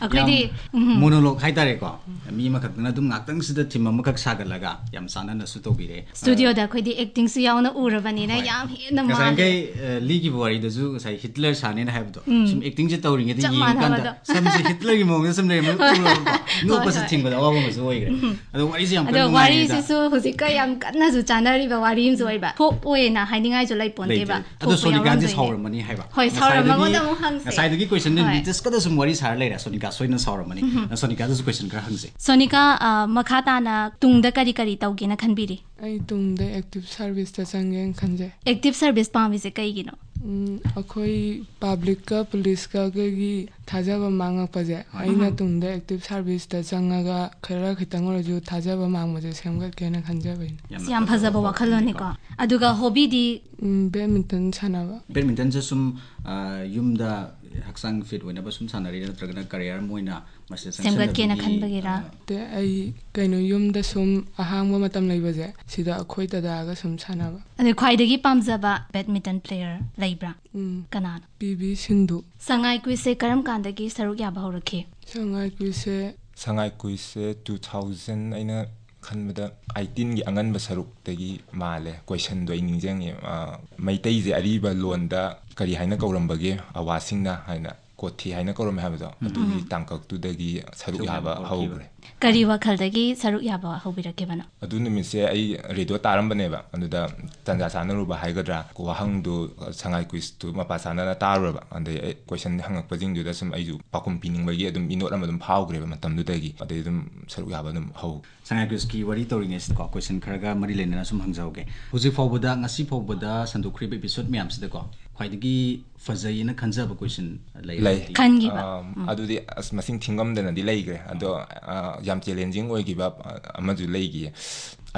ꯑꯩꯈꯣꯏꯗꯤ, ꯎꯝ꯫ ꯃꯣꯅꯣꯂꯣꯛ ꯍꯥꯏꯇꯥꯔꯦꯀꯣ, ꯃꯤ ꯑꯃꯈꯛꯇꯅ ꯑꯗꯨꯝ ꯉꯥꯛꯇꯪꯁꯤꯗ ꯊꯤꯝ ꯑꯃꯈꯛ ꯁꯥꯒꯠꯂꯒ ꯌꯥꯝ ꯆꯥꯟꯅꯅꯁꯨ ꯇꯧꯕꯤꯔꯦ꯫ ꯁ꯭ꯇꯨꯗꯤꯑꯣꯗ ꯑꯩꯈꯣꯏꯗꯤ ꯑꯦꯛꯇꯤꯡꯁꯨ ꯌꯥꯎꯅ ꯎꯔꯕꯅꯤꯅ ꯍꯣꯏ꯫ ꯌꯥꯝ ꯍꯦꯟꯅ ꯉꯁꯥꯏ ꯃꯥꯜꯂꯦ꯫ ꯑ, ꯂꯤꯈꯤꯕ ꯋꯥꯔꯤꯗꯁꯨ ꯉꯁꯥꯏ ꯍꯤꯠꯂꯔ ꯁꯥꯅꯦꯅ ꯍꯥꯏꯕꯗꯣ, ꯎꯝ꯫ ꯁꯨꯝ ꯑꯦꯛꯇꯤꯡꯁꯦ ꯇꯧꯔꯤꯉꯩꯗ ꯆꯞ ꯌꯦꯡꯉꯀꯥꯟꯗ ꯃꯥꯟꯅꯕꯗꯣ꯫ ꯁꯝꯁꯦ ꯍꯤꯠꯂꯔꯒꯤ ꯃꯑꯣꯡꯗ ꯁꯨꯝ ꯂꯩꯔꯝꯃꯒ ꯎꯔꯒꯀꯣ, ꯅꯣꯛꯄꯁꯦ ꯍꯣꯏ꯫ ꯊꯤꯡꯕꯗ ꯑꯋꯥꯕ ꯑꯃꯁꯨ ꯑꯣꯏꯈ꯭ꯔꯦ꯫ ꯑꯗꯣ ꯋꯥꯔꯤꯁꯦ ꯌꯥꯝ ꯑꯗꯣ ꯀꯟꯅ ꯅꯨꯡꯉꯥꯏꯌꯦ꯫ ꯋꯥꯔꯤꯁꯤꯁꯨ ꯍꯧꯖꯤꯛꯀ ꯌꯥꯝ ꯀꯟꯅꯁꯨ ꯆꯥꯟꯅꯔꯤꯕ ꯋꯥꯔꯤ ꯑꯃꯁꯨ ꯑꯣꯏꯕ꯫ ꯊꯣꯛꯑꯣꯏꯅ ꯍꯥꯏꯅꯤꯡꯉꯥꯏꯁꯨ ꯂꯩꯄꯣꯟꯇꯦꯕ꯫ ꯂꯩꯇꯦ꯫ ꯑꯗꯣ ꯊꯣꯛꯄ ꯁꯣꯅꯤꯀꯥꯗꯤ ꯌꯥꯎꯔꯝꯗꯣꯏꯅꯦ꯫ ꯁꯥꯎꯔꯝꯃꯅꯤ ꯍꯥꯏꯕ꯫ ꯍꯣꯏ, ꯁꯥꯎꯔꯝꯃ ꯉꯁꯥꯏꯗꯒꯤ, ꯃꯉꯣꯟꯗ ꯑꯃꯨꯛ ꯍꯪꯁꯦ꯫ ꯉꯁꯥꯏꯗꯒꯤ ꯀꯣꯏꯁꯟꯗ ꯍꯣꯏ꯫ ꯅꯤꯇꯤꯁꯀꯗ ꯁꯨꯝ ꯋꯥꯔꯤ ꯁꯥꯔ ꯂꯩꯔꯦ꯫ ꯁꯣꯅꯤꯀꯥ ꯁꯣꯏꯗꯅ ꯁꯥꯎꯔꯝꯃꯅꯤ꯫ ꯑ, ꯁꯣꯅꯤꯀꯥꯗꯁꯨ ꯀꯣꯏꯁꯟ ꯈꯔ ꯍꯪꯁꯦ꯫ ꯁꯣꯅꯤꯀꯥ, ꯑ, ꯃꯈꯥ ꯇꯥꯅ ꯇꯨꯡꯗ ꯀꯔꯤ ꯀꯔꯤ ꯇꯧꯒꯦꯅ ꯈꯟꯕꯤꯔꯤ? ꯑꯩ ꯇꯨꯡꯗ ꯑꯦꯛꯇꯤꯚ ꯁꯥꯔꯚꯤꯁꯇ ꯆꯪꯒꯦꯅ ꯈꯟꯖꯩ꯫ ꯑꯦꯛꯇꯤꯚ ꯁꯥꯔꯚꯤꯁ ꯄꯥꯝꯃꯤꯁꯦ ꯀꯩꯒꯤꯅꯣ? ꯎꯝ, ꯑꯩꯈꯣꯏ ꯄꯕ꯭ꯂꯤꯛꯀ ꯄꯨꯂꯤꯁꯀꯒꯤ ꯊꯥꯖꯕ ꯃꯥꯡꯉꯛꯄꯁꯦ, ꯑꯩꯅ ꯇꯨꯡꯗ ꯑꯦꯛꯇꯤꯚ ꯁꯥꯔꯚꯤꯁꯇ ꯆꯪꯉꯒ ꯈꯔ ꯈꯤꯇꯪ ꯑꯣꯏꯔꯁꯨ ꯊꯥꯖꯕ ꯃꯥꯡꯕꯁꯦ ꯁꯦꯝꯒꯠꯀꯦꯅ ꯈꯟꯖꯕꯩꯅꯦ꯫ ꯑꯁ, ꯌꯥꯝ ꯐꯖꯕ ꯋꯥꯈꯜꯂꯣꯟꯅꯤꯀꯣ꯫ ꯑꯗꯨꯒ ꯍꯣꯕꯤꯗꯤ? ꯎꯝ, ꯕꯦꯗꯃꯤꯟꯇꯟ ꯁꯥꯟꯅꯕ꯫ ꯕꯦꯗꯃꯤꯟꯇꯟꯁꯦ ꯁꯨꯝ, ꯑ, ꯌꯨꯝꯗ ꯍꯛꯆꯥꯡ ꯐꯤꯠ ꯑꯣꯏꯅꯕ ꯁꯨꯝ ꯁꯥꯟꯅꯔꯤꯔꯥ, ꯅꯠꯇ꯭ꯔꯒꯅ ꯀꯔꯤꯌꯔ ꯑꯃ ꯑꯣꯏꯅ ꯃꯁꯤꯗ ꯁꯦꯝꯒꯠꯀꯦꯅ ꯆꯪꯁꯤꯟꯅꯕꯒꯤ, ꯁꯦꯝꯒꯠꯀꯦꯅ ꯑ, ꯈꯟꯕꯒꯤꯔꯥ? ꯅꯠꯇꯦ, ꯑꯩ ꯀꯩꯅꯣ, ꯌꯨꯝꯗ ꯁꯨꯝ ꯑꯍꯥꯡꯕ ꯃꯇꯝ ꯂꯩꯕꯁꯦ, ꯁꯤꯗ ꯑꯩꯈꯣꯏ ꯗꯗꯥꯒ ꯁꯨꯝ ꯁꯥꯟꯅꯕ꯫ ꯑꯗꯩ ꯈ꯭ꯋꯥꯏꯗꯒꯤ ꯄꯥꯝꯖꯕ ꯕꯦꯗꯃꯤꯟꯇꯟ ꯄ꯭ꯂꯦꯌꯔ ꯂꯩꯕ꯭ꯔꯥ? ꯎꯝ, ꯀꯅꯥꯅꯣ? P V Sindhu. ꯁꯉꯥꯏ ꯀ꯭ꯋꯤꯖꯁꯦ ꯀꯔꯝ ꯀꯥꯟꯗꯒꯤ ꯁꯔꯨꯛ ꯌꯥꯕ ꯍꯧꯔꯛꯈꯤ? ꯁꯉꯥꯏ ꯀ꯭ꯋꯤꯖꯁꯦ ꯁꯉꯥꯏ ꯀ꯭ꯋꯤꯖꯁꯦ two thousand, ꯑꯩꯅ ꯈꯟꯕꯗ eighteenꯒꯤ ꯑꯉꯟꯕ ꯁꯔꯨꯛꯇꯒꯤ ꯃꯥꯜꯂꯦ꯫ ꯀꯣꯏꯁꯟꯗꯣ ꯑꯩ ꯅꯤꯡꯁꯤꯡꯉꯦ꯫ ꯑ, "ꯃꯩꯇꯩꯁꯦ ꯑꯔꯤꯕ ꯂꯣꯟꯗ ꯀꯔꯤ ꯍꯥꯏꯅ ꯀꯧꯔꯝꯕꯒꯦ?" "ꯑꯋꯥꯁꯤꯡꯅ" ꯍꯥꯏꯅ, "ꯀꯣꯊꯤ" ꯍꯥꯏꯅ ꯀꯧꯔꯝꯃꯦ ꯍꯥꯏꯕꯗꯣ, ꯑꯗꯨꯒꯤ ꯇꯥꯡꯀꯛꯇꯨꯗꯒꯤ ꯁꯔꯨꯛ ꯁꯔꯨꯛ ꯌꯥꯕ ꯌꯥꯕ ꯍꯧꯈꯤꯕ꯫ ꯍꯧꯈ꯭ꯔꯦ꯫ ꯀꯔꯤ ꯋꯥꯈꯜꯗꯒꯤ ꯁꯔꯨꯛ ꯌꯥꯕ ꯍꯧꯕꯤꯔꯛꯈꯤꯕꯅꯣ? ꯑꯗꯨ ꯅꯨꯃꯤꯠꯁꯦ ꯑꯩ ꯔꯦꯗꯤꯑꯣ ꯇꯥꯔꯝꯕꯅꯦꯕ꯫ ꯑꯗꯨꯗ ꯇꯟꯖꯥ ꯆꯥꯅꯔꯨꯕ ꯍꯥꯏꯒꯗ꯭ꯔꯥ, ꯋꯥꯍꯪꯗꯨ, ꯁꯉꯥꯏ ꯀ꯭ꯋꯤꯖꯇꯨ ꯃꯄꯥ ꯆꯥꯅꯅ ꯇꯥꯔꯨꯔꯕ꯫ ꯑꯗꯩ ꯑꯩ ꯀꯣꯏꯁꯟ ꯍꯪꯉꯛꯄꯁꯤꯡꯗꯨꯗ ꯁꯨꯝ ꯑꯩꯁꯨ ꯄꯥꯎꯈꯨꯝ ꯄꯤꯅꯤꯡꯕꯒꯤ ꯑꯗꯨꯝ ꯏꯅꯣꯠ ꯑꯃ ꯑꯗꯨꯝ ꯐꯥꯎꯈ꯭ꯔꯦꯕ ꯃꯇꯝꯗꯨꯗꯒꯤ꯫ ꯑꯗꯩ ꯑꯗꯨꯝ ꯁꯔꯨꯛ ꯌꯥꯕ ꯑꯗꯨꯝ ꯍꯧ꯫ ꯁꯉꯥꯏ ꯀ꯭ꯋꯤꯖꯀꯤ ꯋꯥꯔꯤ ꯇꯧꯔꯤꯉꯩꯁꯤꯗꯀꯣ, ꯀꯣꯏꯁꯟ ꯈꯔꯒ ꯃꯔꯤ ꯂꯩꯅꯅ ꯁꯨꯝ ꯍꯪꯖꯍꯧꯒꯦ꯫ ꯍꯧꯖꯤꯛ ꯐꯥꯎꯕꯗ, ꯉꯁꯤ ꯐꯥꯎꯕꯗ ꯁꯟꯗꯣꯛꯈ꯭ꯔꯤꯕ ꯏꯄꯤꯁꯣꯠ ꯃꯌꯥꯝꯁꯤꯗꯀꯣ, ꯈ꯭ꯋꯥꯏꯗꯒꯤ ꯐꯖꯩꯌꯦꯅ ꯈꯟꯖꯕ ꯀꯣꯏꯁꯟ ꯂꯩꯔ ꯂꯩ꯫ ꯂꯩꯇꯦ? ꯈꯟꯈꯤꯕ? ꯑꯥ, ꯑꯗꯨꯗꯤ ꯑꯁ, ꯃꯁꯤꯡ ꯊꯤꯉꯝꯗꯅꯗꯤ ꯂꯩꯈ꯭ꯔꯦ꯫ ꯑꯗꯣ, ꯑꯥ, ꯌꯥꯝ ꯆꯦꯂꯦꯟꯖꯤꯡ ꯑꯣꯏꯈꯤꯕ, ꯑꯥ, ꯑꯃꯁꯨ ꯂꯩꯈꯤꯌꯦ꯫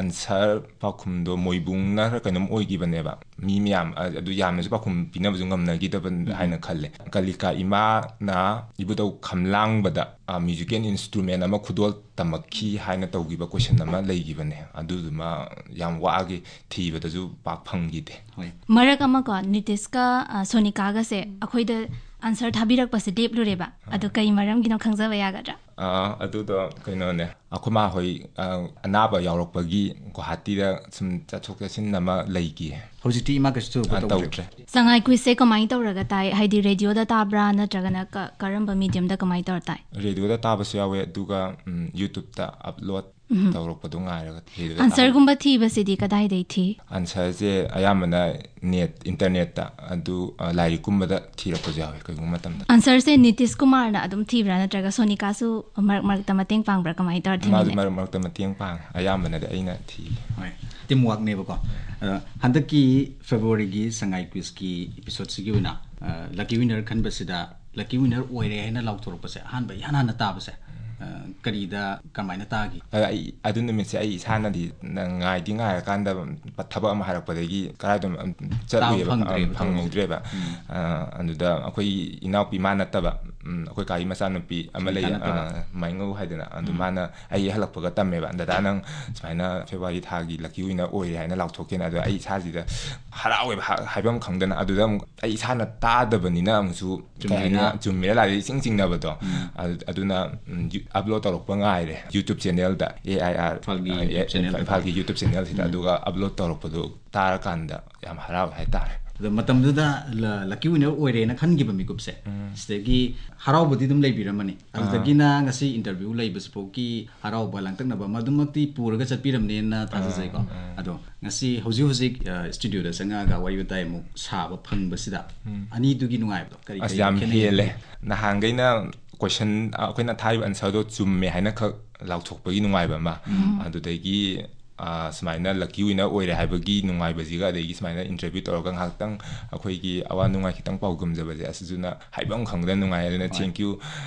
ꯑꯟꯁꯔ ꯄꯥꯎꯈꯨꯝꯗꯣ ꯃꯣꯏꯕꯨꯡꯅ ꯈꯔ ꯀꯩꯅꯣꯝ ꯑꯣꯏꯈꯤꯕꯅꯦꯕ꯫ ꯃꯤ ꯃꯌꯥꯝ, ꯑ, ꯑꯗꯨ ꯌꯥꯝꯅꯁꯨ ꯄꯥꯎꯈꯨꯝ ꯄꯤꯅꯕꯁꯨ ꯉꯝꯅꯈꯤꯗꯕ ꯎꯝ꯫ ꯍꯥꯏꯅ ꯈꯜꯂꯦ꯫ ꯀꯂꯤꯀꯥ ꯏꯃꯥꯅ ꯏꯕꯨꯙꯧ ꯈꯝꯂꯥꯡꯕꯗ, ꯑ, ꯃ꯭ꯌꯨꯖꯤꯀꯦꯜ ꯏꯟꯁꯇ꯭ꯔꯨꯃꯦꯟ ꯑꯃ ꯈꯨꯗꯣꯜ ꯇꯝꯃꯛꯈꯤ ꯍꯥꯏꯅ ꯇꯧꯈꯤꯕ ꯀꯣꯏꯁꯟ ꯑꯃ ꯂꯩꯈꯤꯕꯅꯦ꯫ ꯑꯗꯨꯗꯨꯃ ꯌꯥꯝ ꯋꯥꯈꯤ, ꯊꯤꯕꯗꯁꯨ ꯄꯥꯛ ꯐꯪꯈꯤꯗꯦ꯫ ꯍꯣꯏ꯫ ꯃꯔꯛ ꯑꯃꯀꯣ, ꯅꯤꯇꯤꯁꯀ, ꯑ, ꯁꯣꯅꯤꯀꯥꯒꯁꯦ ꯑꯩꯈꯣꯏꯗ ꯑꯟꯁꯔ ꯊꯥꯕꯤꯔꯛꯄꯁꯦ ꯂꯦꯞꯂꯨꯔꯦꯕ꯫ ꯑꯗꯣ ꯀꯩ ꯃꯔꯝꯒꯤꯅꯣ ꯈꯪꯖꯕ ꯌꯥꯒꯗ꯭ꯔꯥ? ꯑ, ꯑꯗꯨꯗꯣ ꯀꯩꯅꯣꯅꯦ, ꯑꯩꯈꯣꯏ ꯃꯥ ꯍꯣꯏ, ꯑ, ꯑꯅꯥꯕ ꯌꯥꯎꯔꯛꯄꯒꯤ ꯒꯨꯋꯥꯍꯥꯇꯤꯗ ꯁꯨꯝ ꯆꯠꯊꯣꯛ ꯆꯠꯁꯤꯟ ꯑꯃ ꯂꯩꯈꯤꯌꯦ꯫ ꯍꯧꯖꯤꯛꯇꯤ ꯏꯃꯥ ꯀꯩꯁꯨ ꯊꯣꯏꯗꯣꯛꯄ ꯑ, ꯇꯧꯗ꯭ꯔꯦ꯫ ꯇꯧꯗ꯭ꯔꯦ꯫ ꯁꯉꯥꯏ ꯀ꯭ꯋꯤꯖꯁꯦ ꯀꯃꯥꯏꯅ ꯇꯧꯔꯒ ꯇꯥꯏ? ꯍꯥꯏꯗꯤ ꯔꯦꯗꯤꯑꯣꯗ ꯇꯥꯕ꯭ꯔꯥ ꯅꯠꯇ꯭ꯔꯒꯅ ꯀ-, ꯀꯔꯝꯕ ꯃꯤꯗꯤꯌꯝꯗ ꯀꯃꯥꯏꯅ ꯇꯧꯔ ꯇꯥꯏ? ꯔꯦꯗꯤꯑꯣꯗ ꯇꯥꯕꯁꯨ ꯌꯥꯎꯋꯦ, ꯑꯗꯨꯒ, ꯎꯝ, YouTube-ꯇ ꯑꯞꯂꯣꯗ ꯎꯝ꯫ ꯇꯧꯔꯛꯄꯗꯣ ꯉꯥꯏꯔꯒ ꯔꯦꯗꯤꯑꯣꯗ ꯇꯥꯍꯧ-, ꯑꯟꯁꯔꯒꯨꯝꯕ ꯊꯤꯕꯁꯤꯗꯤ ꯀꯗꯥꯏꯗꯩ ꯊꯤ? ꯑꯟꯁꯔꯁꯦ ꯑꯌꯥꯝꯕꯅ ꯅꯦꯠ, ꯏꯟꯇꯔꯅꯦꯠꯇ, ꯑꯗꯨ, ꯑ, ꯂꯥꯏꯔꯤꯛꯀꯨꯝꯕꯗ ꯊꯤꯔꯛꯄꯁꯨ ꯌꯥꯎꯋꯦ ꯀꯩꯒꯨꯝꯕ ꯃꯇꯝꯗ꯫ ꯑꯟꯁꯔꯁꯦ ꯅꯤꯇꯤꯁ ꯀꯨꯃꯥꯔꯅ ꯑꯗꯨꯝ ꯊꯤꯕ꯭ꯔꯥ ꯅꯠꯇ꯭ꯔꯒ ꯁꯣꯅꯤꯀꯥꯁꯨ ꯃꯔꯛ ꯃꯔꯛꯇ ꯃꯇꯦꯡ ꯄꯥꯡꯕ꯭ꯔꯥ? ꯀꯃꯥꯏꯅ ꯇꯧꯔ ꯃꯥꯁꯨ ꯊꯤꯃꯤꯟꯅꯩ? ꯃꯔꯛ ꯃꯔꯛꯇ ꯃꯇꯦꯡ ꯄꯥꯡꯉꯦ, ꯑꯌꯥꯝꯕꯅꯗꯤ ꯑꯩꯅ ꯊꯤ꯫ ꯍꯣꯏ, ꯇꯤꯝ ꯋꯥꯔꯛꯅꯦꯕꯀꯣ꯫ ꯑ, ꯍꯟꯗꯛꯀꯤ ꯐꯦꯕ꯭ꯔꯨꯋꯥꯔꯤꯒꯤ ꯁꯉꯥꯏ ꯀ꯭ꯋꯤꯖꯀꯤ ꯏꯄꯤꯁꯣꯗꯁꯤꯒꯤ ꯑꯣꯏꯅ, ꯑ, ꯂꯛꯀꯤ ꯋꯤꯅꯔ ꯈꯟꯕꯁꯤꯗ ꯂꯛꯀꯤ ꯋꯤꯅꯔ ꯑꯣꯏꯔꯦ ꯍꯥꯏꯅ ꯂꯥꯎꯊꯣꯔꯛꯄꯁꯦ ꯑꯍꯥꯟꯕ ꯏꯍꯥꯟ ꯍꯥꯟꯅ ꯇꯥꯕꯁꯦ, ꯑ, ꯀꯔꯤꯗ ꯀꯃꯥꯏꯅ ꯇꯥꯈꯤ? ꯑ, ꯑꯩ ꯑꯗꯨ ꯅꯨꯃꯤꯠꯁꯦ ꯑꯩ ꯏꯁꯥꯅꯗꯤ ꯅ-, ꯉꯥꯏꯗꯤ ꯉꯥꯏꯔꯀꯥꯟꯗ ꯊꯕꯛ ꯑꯃ ꯍꯥꯏꯔꯛꯄꯗꯒꯤ ꯀꯗꯥꯏꯗꯅꯣ ꯇꯥꯕ ꯆꯠꯂꯨꯏꯌꯦꯕ꯫ ꯐꯪꯗ꯭ꯔꯦꯕ꯫ ꯑ, ꯐꯪꯍꯧꯗ꯭ꯔꯦꯕ꯫ ꯎꯝ꯫ ꯑ, ꯑꯗꯨꯗ ꯑꯩꯈꯣꯏ ꯏꯅꯥꯎꯄꯤ ꯃꯥ ꯅꯠꯇꯕ, ꯎꯝ, ꯑꯩꯈꯣꯏ ꯀꯥꯒꯤ ꯃꯆꯥꯅꯨꯄꯤ ꯑꯃ ꯂꯩꯌꯦ, ꯁꯨꯅꯤꯀꯥ ꯅꯠꯇꯕ꯫ ꯑ, ꯃꯥꯏꯉꯧ ꯍꯥꯏꯗꯅ, ꯑꯗꯨ ꯎꯝ꯫ ꯃꯥꯅ ꯑꯩ ꯍꯜꯂꯛꯄꯒ ꯇꯝꯃꯦꯕ, "ꯗꯗꯥ, ꯅꯪ ꯁꯨꯃꯥꯏꯅ ꯐꯦꯕ꯭ꯔꯨꯋꯥꯔꯤ ꯊꯥꯒꯤ ꯂꯛꯀꯤ ꯋꯤꯅꯔ ꯑꯣꯏꯔꯦ" ꯍꯥꯏꯅ ꯂꯥꯎꯊꯣꯛꯈꯤꯅ, ꯑꯗꯣ ꯑꯩ ꯏꯁꯥꯁꯤꯗ ꯍꯔꯥꯎꯋꯦꯕ, ꯍꯥ-, ꯍꯥꯏꯐꯝ ꯈꯪꯗꯅ꯫ ꯑꯗꯨꯗ ꯑꯃꯨꯛ ꯑꯩ ꯏꯁꯥꯅ ꯇꯥꯗꯕꯅꯤꯅ ꯑꯃꯨꯛꯁꯨ ꯀꯩ ꯍꯥꯏꯅꯤ, ꯆꯨꯝꯃꯤꯔꯥ? ꯆꯨꯝꯃꯤꯔꯥ ꯂꯥꯜꯂꯤꯔꯥ ꯏꯆꯤꯡ ꯆꯤꯡꯅꯕꯗꯣ꯫ ꯎꯝ꯫ ꯑꯗꯨ-, ꯑꯗꯨꯅ, ꯎꯝ, ꯌꯨ-, ꯑꯞꯂꯣꯗ ꯇꯧꯔꯛꯄ ꯉꯥꯏꯔꯦ YouTube ꯆꯦꯅꯦꯜꯗ, ꯑꯦ ꯑꯥꯏ ꯑꯥꯔ, ꯏꯝꯐꯥꯜꯒꯤ ꯑ, ꯑꯦ, YouTube ꯆꯦꯅꯦꯜꯗ꯫ ꯏꯝꯐꯥꯜꯒꯤ YouTube ꯆꯦꯅꯦꯜꯁꯤꯗ꯫ ꯎꯝ꯫ ꯑꯗꯨꯒ ꯑꯞꯂꯣꯗ ꯇꯧꯔꯛꯄꯗꯣ ꯇꯥꯔꯀꯥꯟꯗ ꯌꯥꯝ ꯍꯔꯥꯎꯋꯦ ꯍꯥꯏꯇꯥꯔꯦ꯫ ꯑꯗꯣ ꯃꯇꯝꯗꯨꯗ ꯂ-, ꯂꯛꯀꯤ ꯋꯤꯅꯔ ꯑꯣꯏꯔꯦꯅ ꯈꯟꯈꯤꯕ ꯃꯤꯀꯨꯞꯁꯦ, ꯎꯝ꯫ ꯁꯤꯗꯒꯤ ꯍꯔꯥꯎꯕꯗꯤ ꯑꯗꯨꯝ ꯂꯩꯕꯤꯔꯝꯃꯅꯤ꯫ ꯑꯥ꯫ ꯑꯗꯨꯗꯒꯤꯅ ꯉꯁꯤ ꯏꯟꯇꯔꯚ꯭ꯌꯨ ꯂꯩꯕꯁꯤꯐꯥꯎꯒꯤ ꯍꯔꯥꯎꯕ ꯂꯥꯡꯇꯛꯅꯕ ꯑꯃ ꯑꯗꯨꯃꯛꯇꯤ ꯄꯨꯔꯒ ꯆꯠꯄꯤꯔꯝꯅꯦꯅ ꯊꯥꯖꯖꯩꯀꯣ꯫ ꯎꯝ, ꯎꯝ꯫ ꯑꯗꯣ ꯉꯁꯤ ꯍꯧꯖꯤꯛ ꯍꯧꯖꯤꯛ, ꯑ, ꯁ꯭ꯇꯨꯗꯤꯑꯣꯗ ꯆꯪꯉꯛꯑꯒ ꯋꯥꯔꯤ ꯋꯥꯇꯥꯏ ꯑꯃꯨꯛ ꯁꯥꯕ ꯐꯪꯕꯁꯤꯗ ꯎꯝ꯫ ꯑꯅꯤꯗꯨꯒꯤ ꯅꯨꯡꯉꯥꯏꯕꯗꯣ ꯀꯔꯤ ꯑꯁ, ꯀꯔꯤ ꯌꯥꯝ ꯈꯦꯠꯅꯩ? ꯍꯦꯜꯂꯦ꯫ ꯅꯍꯥꯟꯈꯩꯅ ꯀꯣꯏꯁꯟ, ꯑ, ꯑꯩꯈꯣꯏꯅ ꯊꯥꯔꯤꯕ ꯑꯟꯁꯔꯗꯣ ꯆꯨꯝꯃꯦ ꯍꯥꯏꯅ ꯈꯛ ꯂꯥꯎꯊꯣꯛꯄꯒꯤ ꯅꯨꯡꯉꯥꯏꯕ ꯑꯃ, ꯎꯝ꯫ ꯑꯗꯨꯗꯒꯤ ꯑ, ꯁꯨꯃꯥꯏꯅ lucky winner ꯑꯣꯏꯔꯦ ꯍꯥꯏꯕꯒꯤ ꯅꯨꯡꯉꯥꯏꯕꯁꯤꯒ, ꯑꯗꯒꯤ ꯁꯨꯃꯥꯏꯅ interview ꯇꯧꯔꯒ ꯉꯥꯏꯍꯥꯛꯇꯪ ꯑꯩꯈꯣꯏꯒꯤ ꯑꯋꯥ ꯅꯨꯡꯉꯥꯏ ꯈꯤꯇꯪ ꯄꯥꯎꯗꯝꯖꯕꯁꯦ, ꯑꯁꯤꯁꯨꯅ ꯍꯥꯏꯐꯝ ꯈꯪꯗꯅ ꯅꯨꯡꯉꯥꯏ꯫ ꯑꯗꯨꯅ ꯍꯣꯏ꯫ Thank you,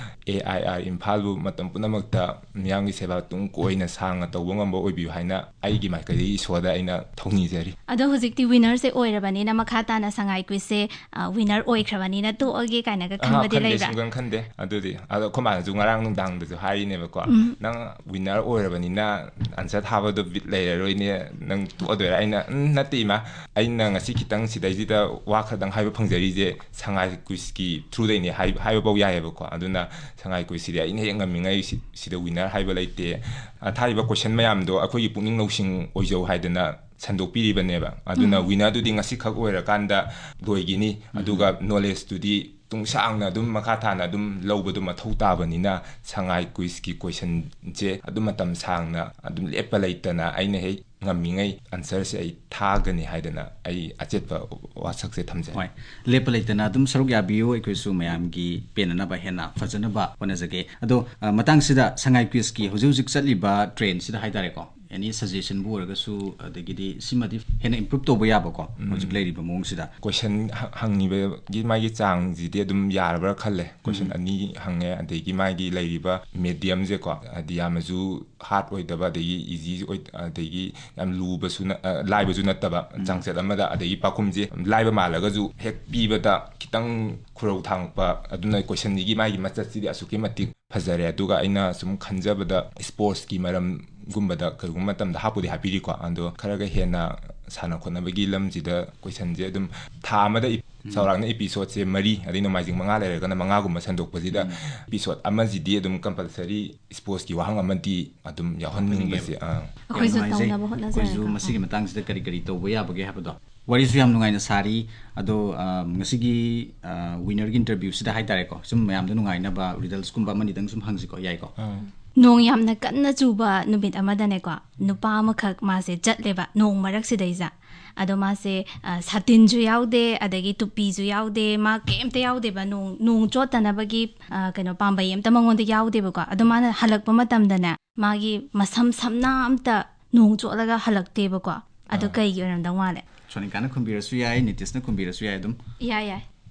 A I R ꯏꯝꯐꯥꯜꯕꯨ ꯃꯇꯝ ꯄꯨꯝꯅꯃꯛꯇ ꯃꯤꯌꯥꯝꯒꯤ ꯁꯦꯕꯥ ꯇꯨꯡ ꯀꯣꯏꯅ ꯁꯥꯡꯅ ꯇꯧꯕ ꯉꯝꯕ ꯑꯣꯏꯕꯤꯌꯨ ꯍꯥꯏꯅ ꯑꯩꯒꯤ ꯃꯥꯏꯀꯩꯗꯒꯤ ꯏꯁꯣꯔꯗ ꯑꯩꯅ ꯊꯧꯅꯤꯖꯔꯤ꯫ ꯑꯗꯣ ꯍꯧꯖꯤꯛꯇꯤ winnerꯁꯦ ꯑꯣꯏꯔꯕꯅꯤꯅ, ꯃꯈꯥ ꯇꯥꯅ ꯁꯉꯥꯏ quizꯁꯦ, ꯑ, winner ꯑꯣꯏꯈ꯭ꯔꯕꯅꯤꯅ ꯇꯣꯛꯑꯒꯦ ꯀꯥꯏꯅꯒ ꯑꯍꯥ, ꯈꯟꯕꯗꯤ ꯈꯟꯗꯦ, ꯂꯩꯕ꯭ꯔꯥ? ꯁꯨꯡꯈꯟ ꯈꯟꯗꯦ꯫ ꯑꯗꯨꯗꯤ, ꯑꯗꯣ ꯑꯩꯈꯣꯏ ꯃꯥꯅꯁꯨ ꯉꯔꯥꯡ ꯅꯨꯡꯗꯥꯡꯗꯁꯨ ꯍꯥꯏꯔꯤꯅꯦꯕꯀꯣ, ꯎꯝ꯫ "ꯅꯪ winner ꯑꯣꯏꯔꯕꯅꯤꯅ answer ꯊꯥꯕꯗꯣ ꯕꯤꯠ ꯂꯩꯔꯔꯣꯏꯅꯦ, ꯅꯪ ꯇꯣꯛꯑꯗꯣꯏꯔꯥ?" ꯑꯩꯅ, "ꯎꯝ, ꯅꯠꯇꯦ ꯏꯃꯥ, ꯑꯩꯅ ꯉꯁꯤ ꯈꯤꯇꯪ ꯁꯤꯗꯩꯁꯤꯗ ꯋꯥ ꯈꯛꯇꯪ ꯍꯥꯏꯕ ꯐꯪꯖꯔꯤꯁꯦ ꯁꯉꯥꯏ quizꯀꯤ throughꯗꯩꯅꯦ" ꯍꯥꯏ-, ꯍꯥꯏꯕꯐꯧ ꯌꯥꯏꯌꯦꯕꯀꯣ꯫ ꯑꯗꯨꯅ ꯁꯉꯥꯏ quizꯁꯤꯗꯤ ꯑꯩꯅ ꯍꯦꯛ ꯉꯝꯃꯤꯉꯩ ꯁꯤ-, ꯁꯤꯗ winner ꯍꯥꯏꯕ ꯂꯩꯇꯦ꯫ ꯑ, ꯊꯥꯔꯤꯕ question ꯃꯌꯥꯝꯗꯣ ꯑꯩꯈꯣꯏꯒꯤ ꯄꯨꯛꯅꯤꯡ ꯂꯧꯁꯤꯡ ꯑꯣꯏꯖꯧ ꯍꯥꯏꯗꯅ ꯁꯟꯗꯣꯛꯄꯤꯔꯤꯕꯅꯦꯕ꯫ ꯑꯗꯨꯅ ꯎꯝ꯫ Winnerꯗꯨꯗꯤ ꯉꯁꯤꯈꯛ ꯑꯣꯏꯔꯀꯥꯟꯗ ꯂꯣꯏꯒꯤꯅꯤ꯫ ꯎꯝ꯫ ꯑꯗꯨꯒ knowledgeꯇꯨꯗꯤ ꯇꯨꯡ ꯁꯥꯡꯅ ꯑꯗꯨꯝ ꯃꯈꯥ ꯇꯥꯅ ꯑꯗꯨꯝ ꯂꯧꯕꯗꯣ ꯃꯊꯧ ꯇꯥꯕꯅꯤꯅ, ꯁꯉꯥꯏ quizꯀꯤ questionꯁꯦ ꯑꯗꯨꯝ ꯃꯇꯝ ꯁꯥꯡꯅ ꯑꯗꯨꯝ ꯂꯦꯞꯄ ꯂꯩꯇꯅ ꯑꯩꯅ ꯍꯦꯛ ꯉꯝꯃꯤꯉꯩ answerꯁꯦ ꯑꯩ ꯊꯥꯒꯅꯤ ꯍꯥꯏꯗꯅ ꯑꯩ ꯑꯆꯦꯠꯄ ꯋꯥꯁꯛꯁꯦ ꯊꯝꯖꯔꯤ꯫ ꯍꯣꯏ, ꯂꯦꯞꯄ ꯂꯩꯇꯅ ꯑꯗꯨꯝ ꯁꯔꯨꯛ ꯌꯥꯕꯤꯌꯨ꯫ ꯑꯩꯈꯣꯏꯁꯨ ꯃꯌꯥꯝꯒꯤ ꯄꯦꯟꯅꯅꯕ ꯍꯦꯟꯅ ꯐꯖꯅꯕ ꯍꯣꯠꯅꯖꯒꯦ꯫ ꯑꯗꯣ, ꯑ, ꯃꯇꯥꯡꯁꯤꯗ ꯁꯉꯥꯏ quizꯀꯤ ꯍꯧꯖꯤꯛ ꯍꯧꯖꯤꯛ ꯆꯠꯂꯤꯕ trendꯁꯤꯗ ꯍꯥꯏꯇꯥꯔꯦꯀꯣ, any suggestionꯕꯨ ꯑꯣꯏꯔꯒꯁꯨ, ꯑꯗꯒꯤꯗꯤ ꯁꯤꯃꯗꯤ ꯍꯦꯟꯅ improve ꯇꯧꯕ ꯌꯥꯕꯀꯣ, ꯎꯝ꯫ ꯍꯧꯖꯤꯛ ꯂꯩꯔꯤꯕ ꯃꯑꯣꯡꯁꯤꯗ꯫ Question ꯍ-, ꯍꯪꯉꯤꯕꯒꯤ ꯃꯥꯒꯤ ꯆꯥꯡꯁꯤꯗꯤ ꯑꯗꯨꯝ ꯌꯥꯔꯕ꯭ꯔꯥ ꯈꯜꯂꯦ꯫ Question ꯎꯝ꯫ ꯑꯅꯤ ꯍꯪꯉꯦ, ꯑꯗꯒꯤ ꯃꯥꯒꯤ ꯂꯩꯔꯤꯕ mediumꯁꯦꯀꯣ, ꯍꯥꯏꯗꯤ ꯌꯥꯝꯅꯁꯨ hard ꯑꯣꯏꯗꯕ, ꯑꯗꯒꯤ easy ꯑꯣꯏ-, ꯑꯗꯒꯤ ꯌꯥꯝ ꯂꯨꯕꯁꯨ ꯅ-, ꯑ, ꯂꯥꯏꯕꯁꯨ ꯅꯠꯇꯕ ꯎꯝ꯫ ꯆꯥꯡꯆꯠ ꯑꯃꯗ, ꯑꯗꯒꯤ ꯄꯥꯎꯈꯨꯝꯁꯦ ꯂꯥꯏꯕ ꯃꯥꯜꯂꯒꯁꯨ ꯍꯦꯛ ꯄꯤꯕꯗ ꯈꯤꯇꯪ ꯈꯨꯔꯧ ꯊꯥꯡꯉꯛꯄ, ꯑꯗꯨꯅ questionꯁꯤꯒꯤ ꯃꯥꯒꯤ ꯃꯆꯠꯁꯤꯗꯤ ꯑꯁꯨꯛꯀꯤ ꯃꯇꯤꯛ ꯐꯖꯔꯦ꯫ ꯑꯗꯨꯒ ꯑꯩꯅ ꯁꯨꯝ ꯈꯟꯖꯕꯗ sportsꯀꯤ ꯃꯔꯝꯒꯨꯝꯕꯗ ꯀꯔꯤꯒꯨꯝꯕ ꯃꯇꯝꯗ ꯍꯥꯞꯄꯨꯗꯤ ꯍꯥꯞꯄꯤꯔꯤꯀꯣ, ꯑꯗꯣ ꯈꯔꯒ ꯍꯦꯟꯅ ꯁꯥꯟꯅ ꯈꯣꯠꯅꯕꯒꯤ ꯂꯝꯁꯤꯗ questionꯁꯦ ꯑꯗꯨꯝ ꯊꯥ ꯑꯃꯗ ꯏ-, ꯎꯝ꯫ ꯆꯥꯎꯔꯥꯛꯅ episodeꯁꯦ ꯃꯔꯤ, ꯑꯗꯩ ꯅꯣꯡꯃꯥꯏꯖꯤꯡ ꯃꯉꯥ ꯂꯩꯔꯒꯅ ꯃꯉꯥꯒꯨꯝꯕ ꯁꯟꯗꯣꯛꯄꯁꯤꯗ ꯎꯝ꯫ Episode ꯑꯃꯁꯤꯗꯤ ꯑꯗꯨꯝ compulsory sportsꯀꯤ ꯋꯥꯍꯪ ꯑꯃꯗꯤ ꯑꯗꯨꯝ ꯌꯥꯎꯍꯟꯅꯤꯡꯕꯁꯦ, ꯌꯥꯎꯍꯟꯅꯤꯡꯉꯦꯕ꯫ ꯑꯥ꯫ ꯑꯩꯈꯣꯏꯁꯨ ꯌꯥꯝ ꯅꯨꯡꯉꯥꯏꯖꯩ꯫ ꯇꯧꯅꯕ ꯍꯣꯠꯅꯖꯔꯒꯦ꯫ ꯑꯩꯈꯣꯏꯁꯨ ꯃꯁꯤꯒꯤ ꯑꯥ꯫ ꯃꯇꯥꯡꯁꯤꯗ ꯀꯔꯤ ꯀꯔꯤ ꯇꯧꯕ ꯌꯥꯕꯒꯦ ꯍꯥꯏꯕꯗꯣ꯫ ꯋꯥꯔꯤꯁꯨ ꯌꯥꯝ ꯅꯨꯡꯉꯥꯏꯅ ꯁꯥꯔꯤ꯫ ꯑꯗꯣ, ꯑ, ꯉꯁꯤꯒꯤ, ꯑ, winnerꯒꯤ interviewꯁꯤꯗ ꯍꯥꯏꯇꯥꯔꯦꯀꯣ, ꯁꯨꯝ ꯃꯌꯥꯝꯗ ꯅꯨꯡꯉꯥꯏꯅꯕ riddlesꯀꯨꯝꯕ ꯑꯃꯅꯤꯗꯪ ꯁꯨꯝ ꯍꯪꯁꯤꯀꯣ, ꯌꯥꯏꯀꯣ? ꯑꯥ꯫ ꯅꯣꯡ ꯌꯥꯝꯅ ꯀꯟꯅ ꯆꯨꯕ ꯅꯨꯃꯤꯠ ꯑꯃꯗꯅꯦꯀꯣ, ꯅꯨꯄꯥ ꯑꯃꯈꯛ ꯃꯥꯁꯦ ꯆꯠꯂꯦꯕ ꯅꯣꯡ ꯃꯔꯛꯁꯤꯗꯩꯁꯤꯗ꯫ ꯑꯗꯣ ꯃꯥꯁꯦ, ꯑ, ꯁꯥꯇꯤꯟꯁꯨ ꯌꯥꯎꯗꯦ, ꯑꯗꯒꯤ ꯇꯨꯄꯤꯁꯨ ꯌꯥꯎꯗꯦ, ꯃꯥ ꯀꯩꯝꯇ ꯌꯥꯎꯗꯦꯕ, ꯅꯣꯡ, ꯅꯣꯡ ꯆꯣꯠꯇꯅꯕꯒꯤ, ꯑ, ꯀꯩꯅꯣ, ꯄꯥꯝꯕꯩ ꯑꯝꯇ ꯃꯉꯣꯟꯗ ꯌꯥꯎꯗꯦꯕꯀꯣ꯫ ꯑꯗꯣ ꯃꯥꯅ ꯍꯜꯂꯛꯄ ꯃꯇꯝꯗꯅꯦ, ꯃꯥꯒꯤ ꯃꯁꯝ ꯁꯝꯅꯥ ꯑꯝꯇ ꯅꯣꯡ ꯆꯣꯠꯂꯒ ꯍꯜꯂꯛꯇꯦꯕꯀꯣ꯫ ꯑꯗꯣ ꯑꯥ꯫ ꯀꯩꯒꯤ ꯑꯣꯏꯔꯝꯗꯧ ꯃꯥꯜꯂꯦ? ꯁꯣꯅꯤꯀꯥꯅ ꯈꯨꯝꯕꯤꯔꯁꯨ ꯌꯥꯏ, ꯅꯤꯇꯤꯁꯅ ꯈꯨꯝꯕꯤꯔꯁꯨ ꯌꯥꯏ ꯑꯗꯨꯝ꯫ ꯌꯥꯏ, ꯌꯥꯏ꯫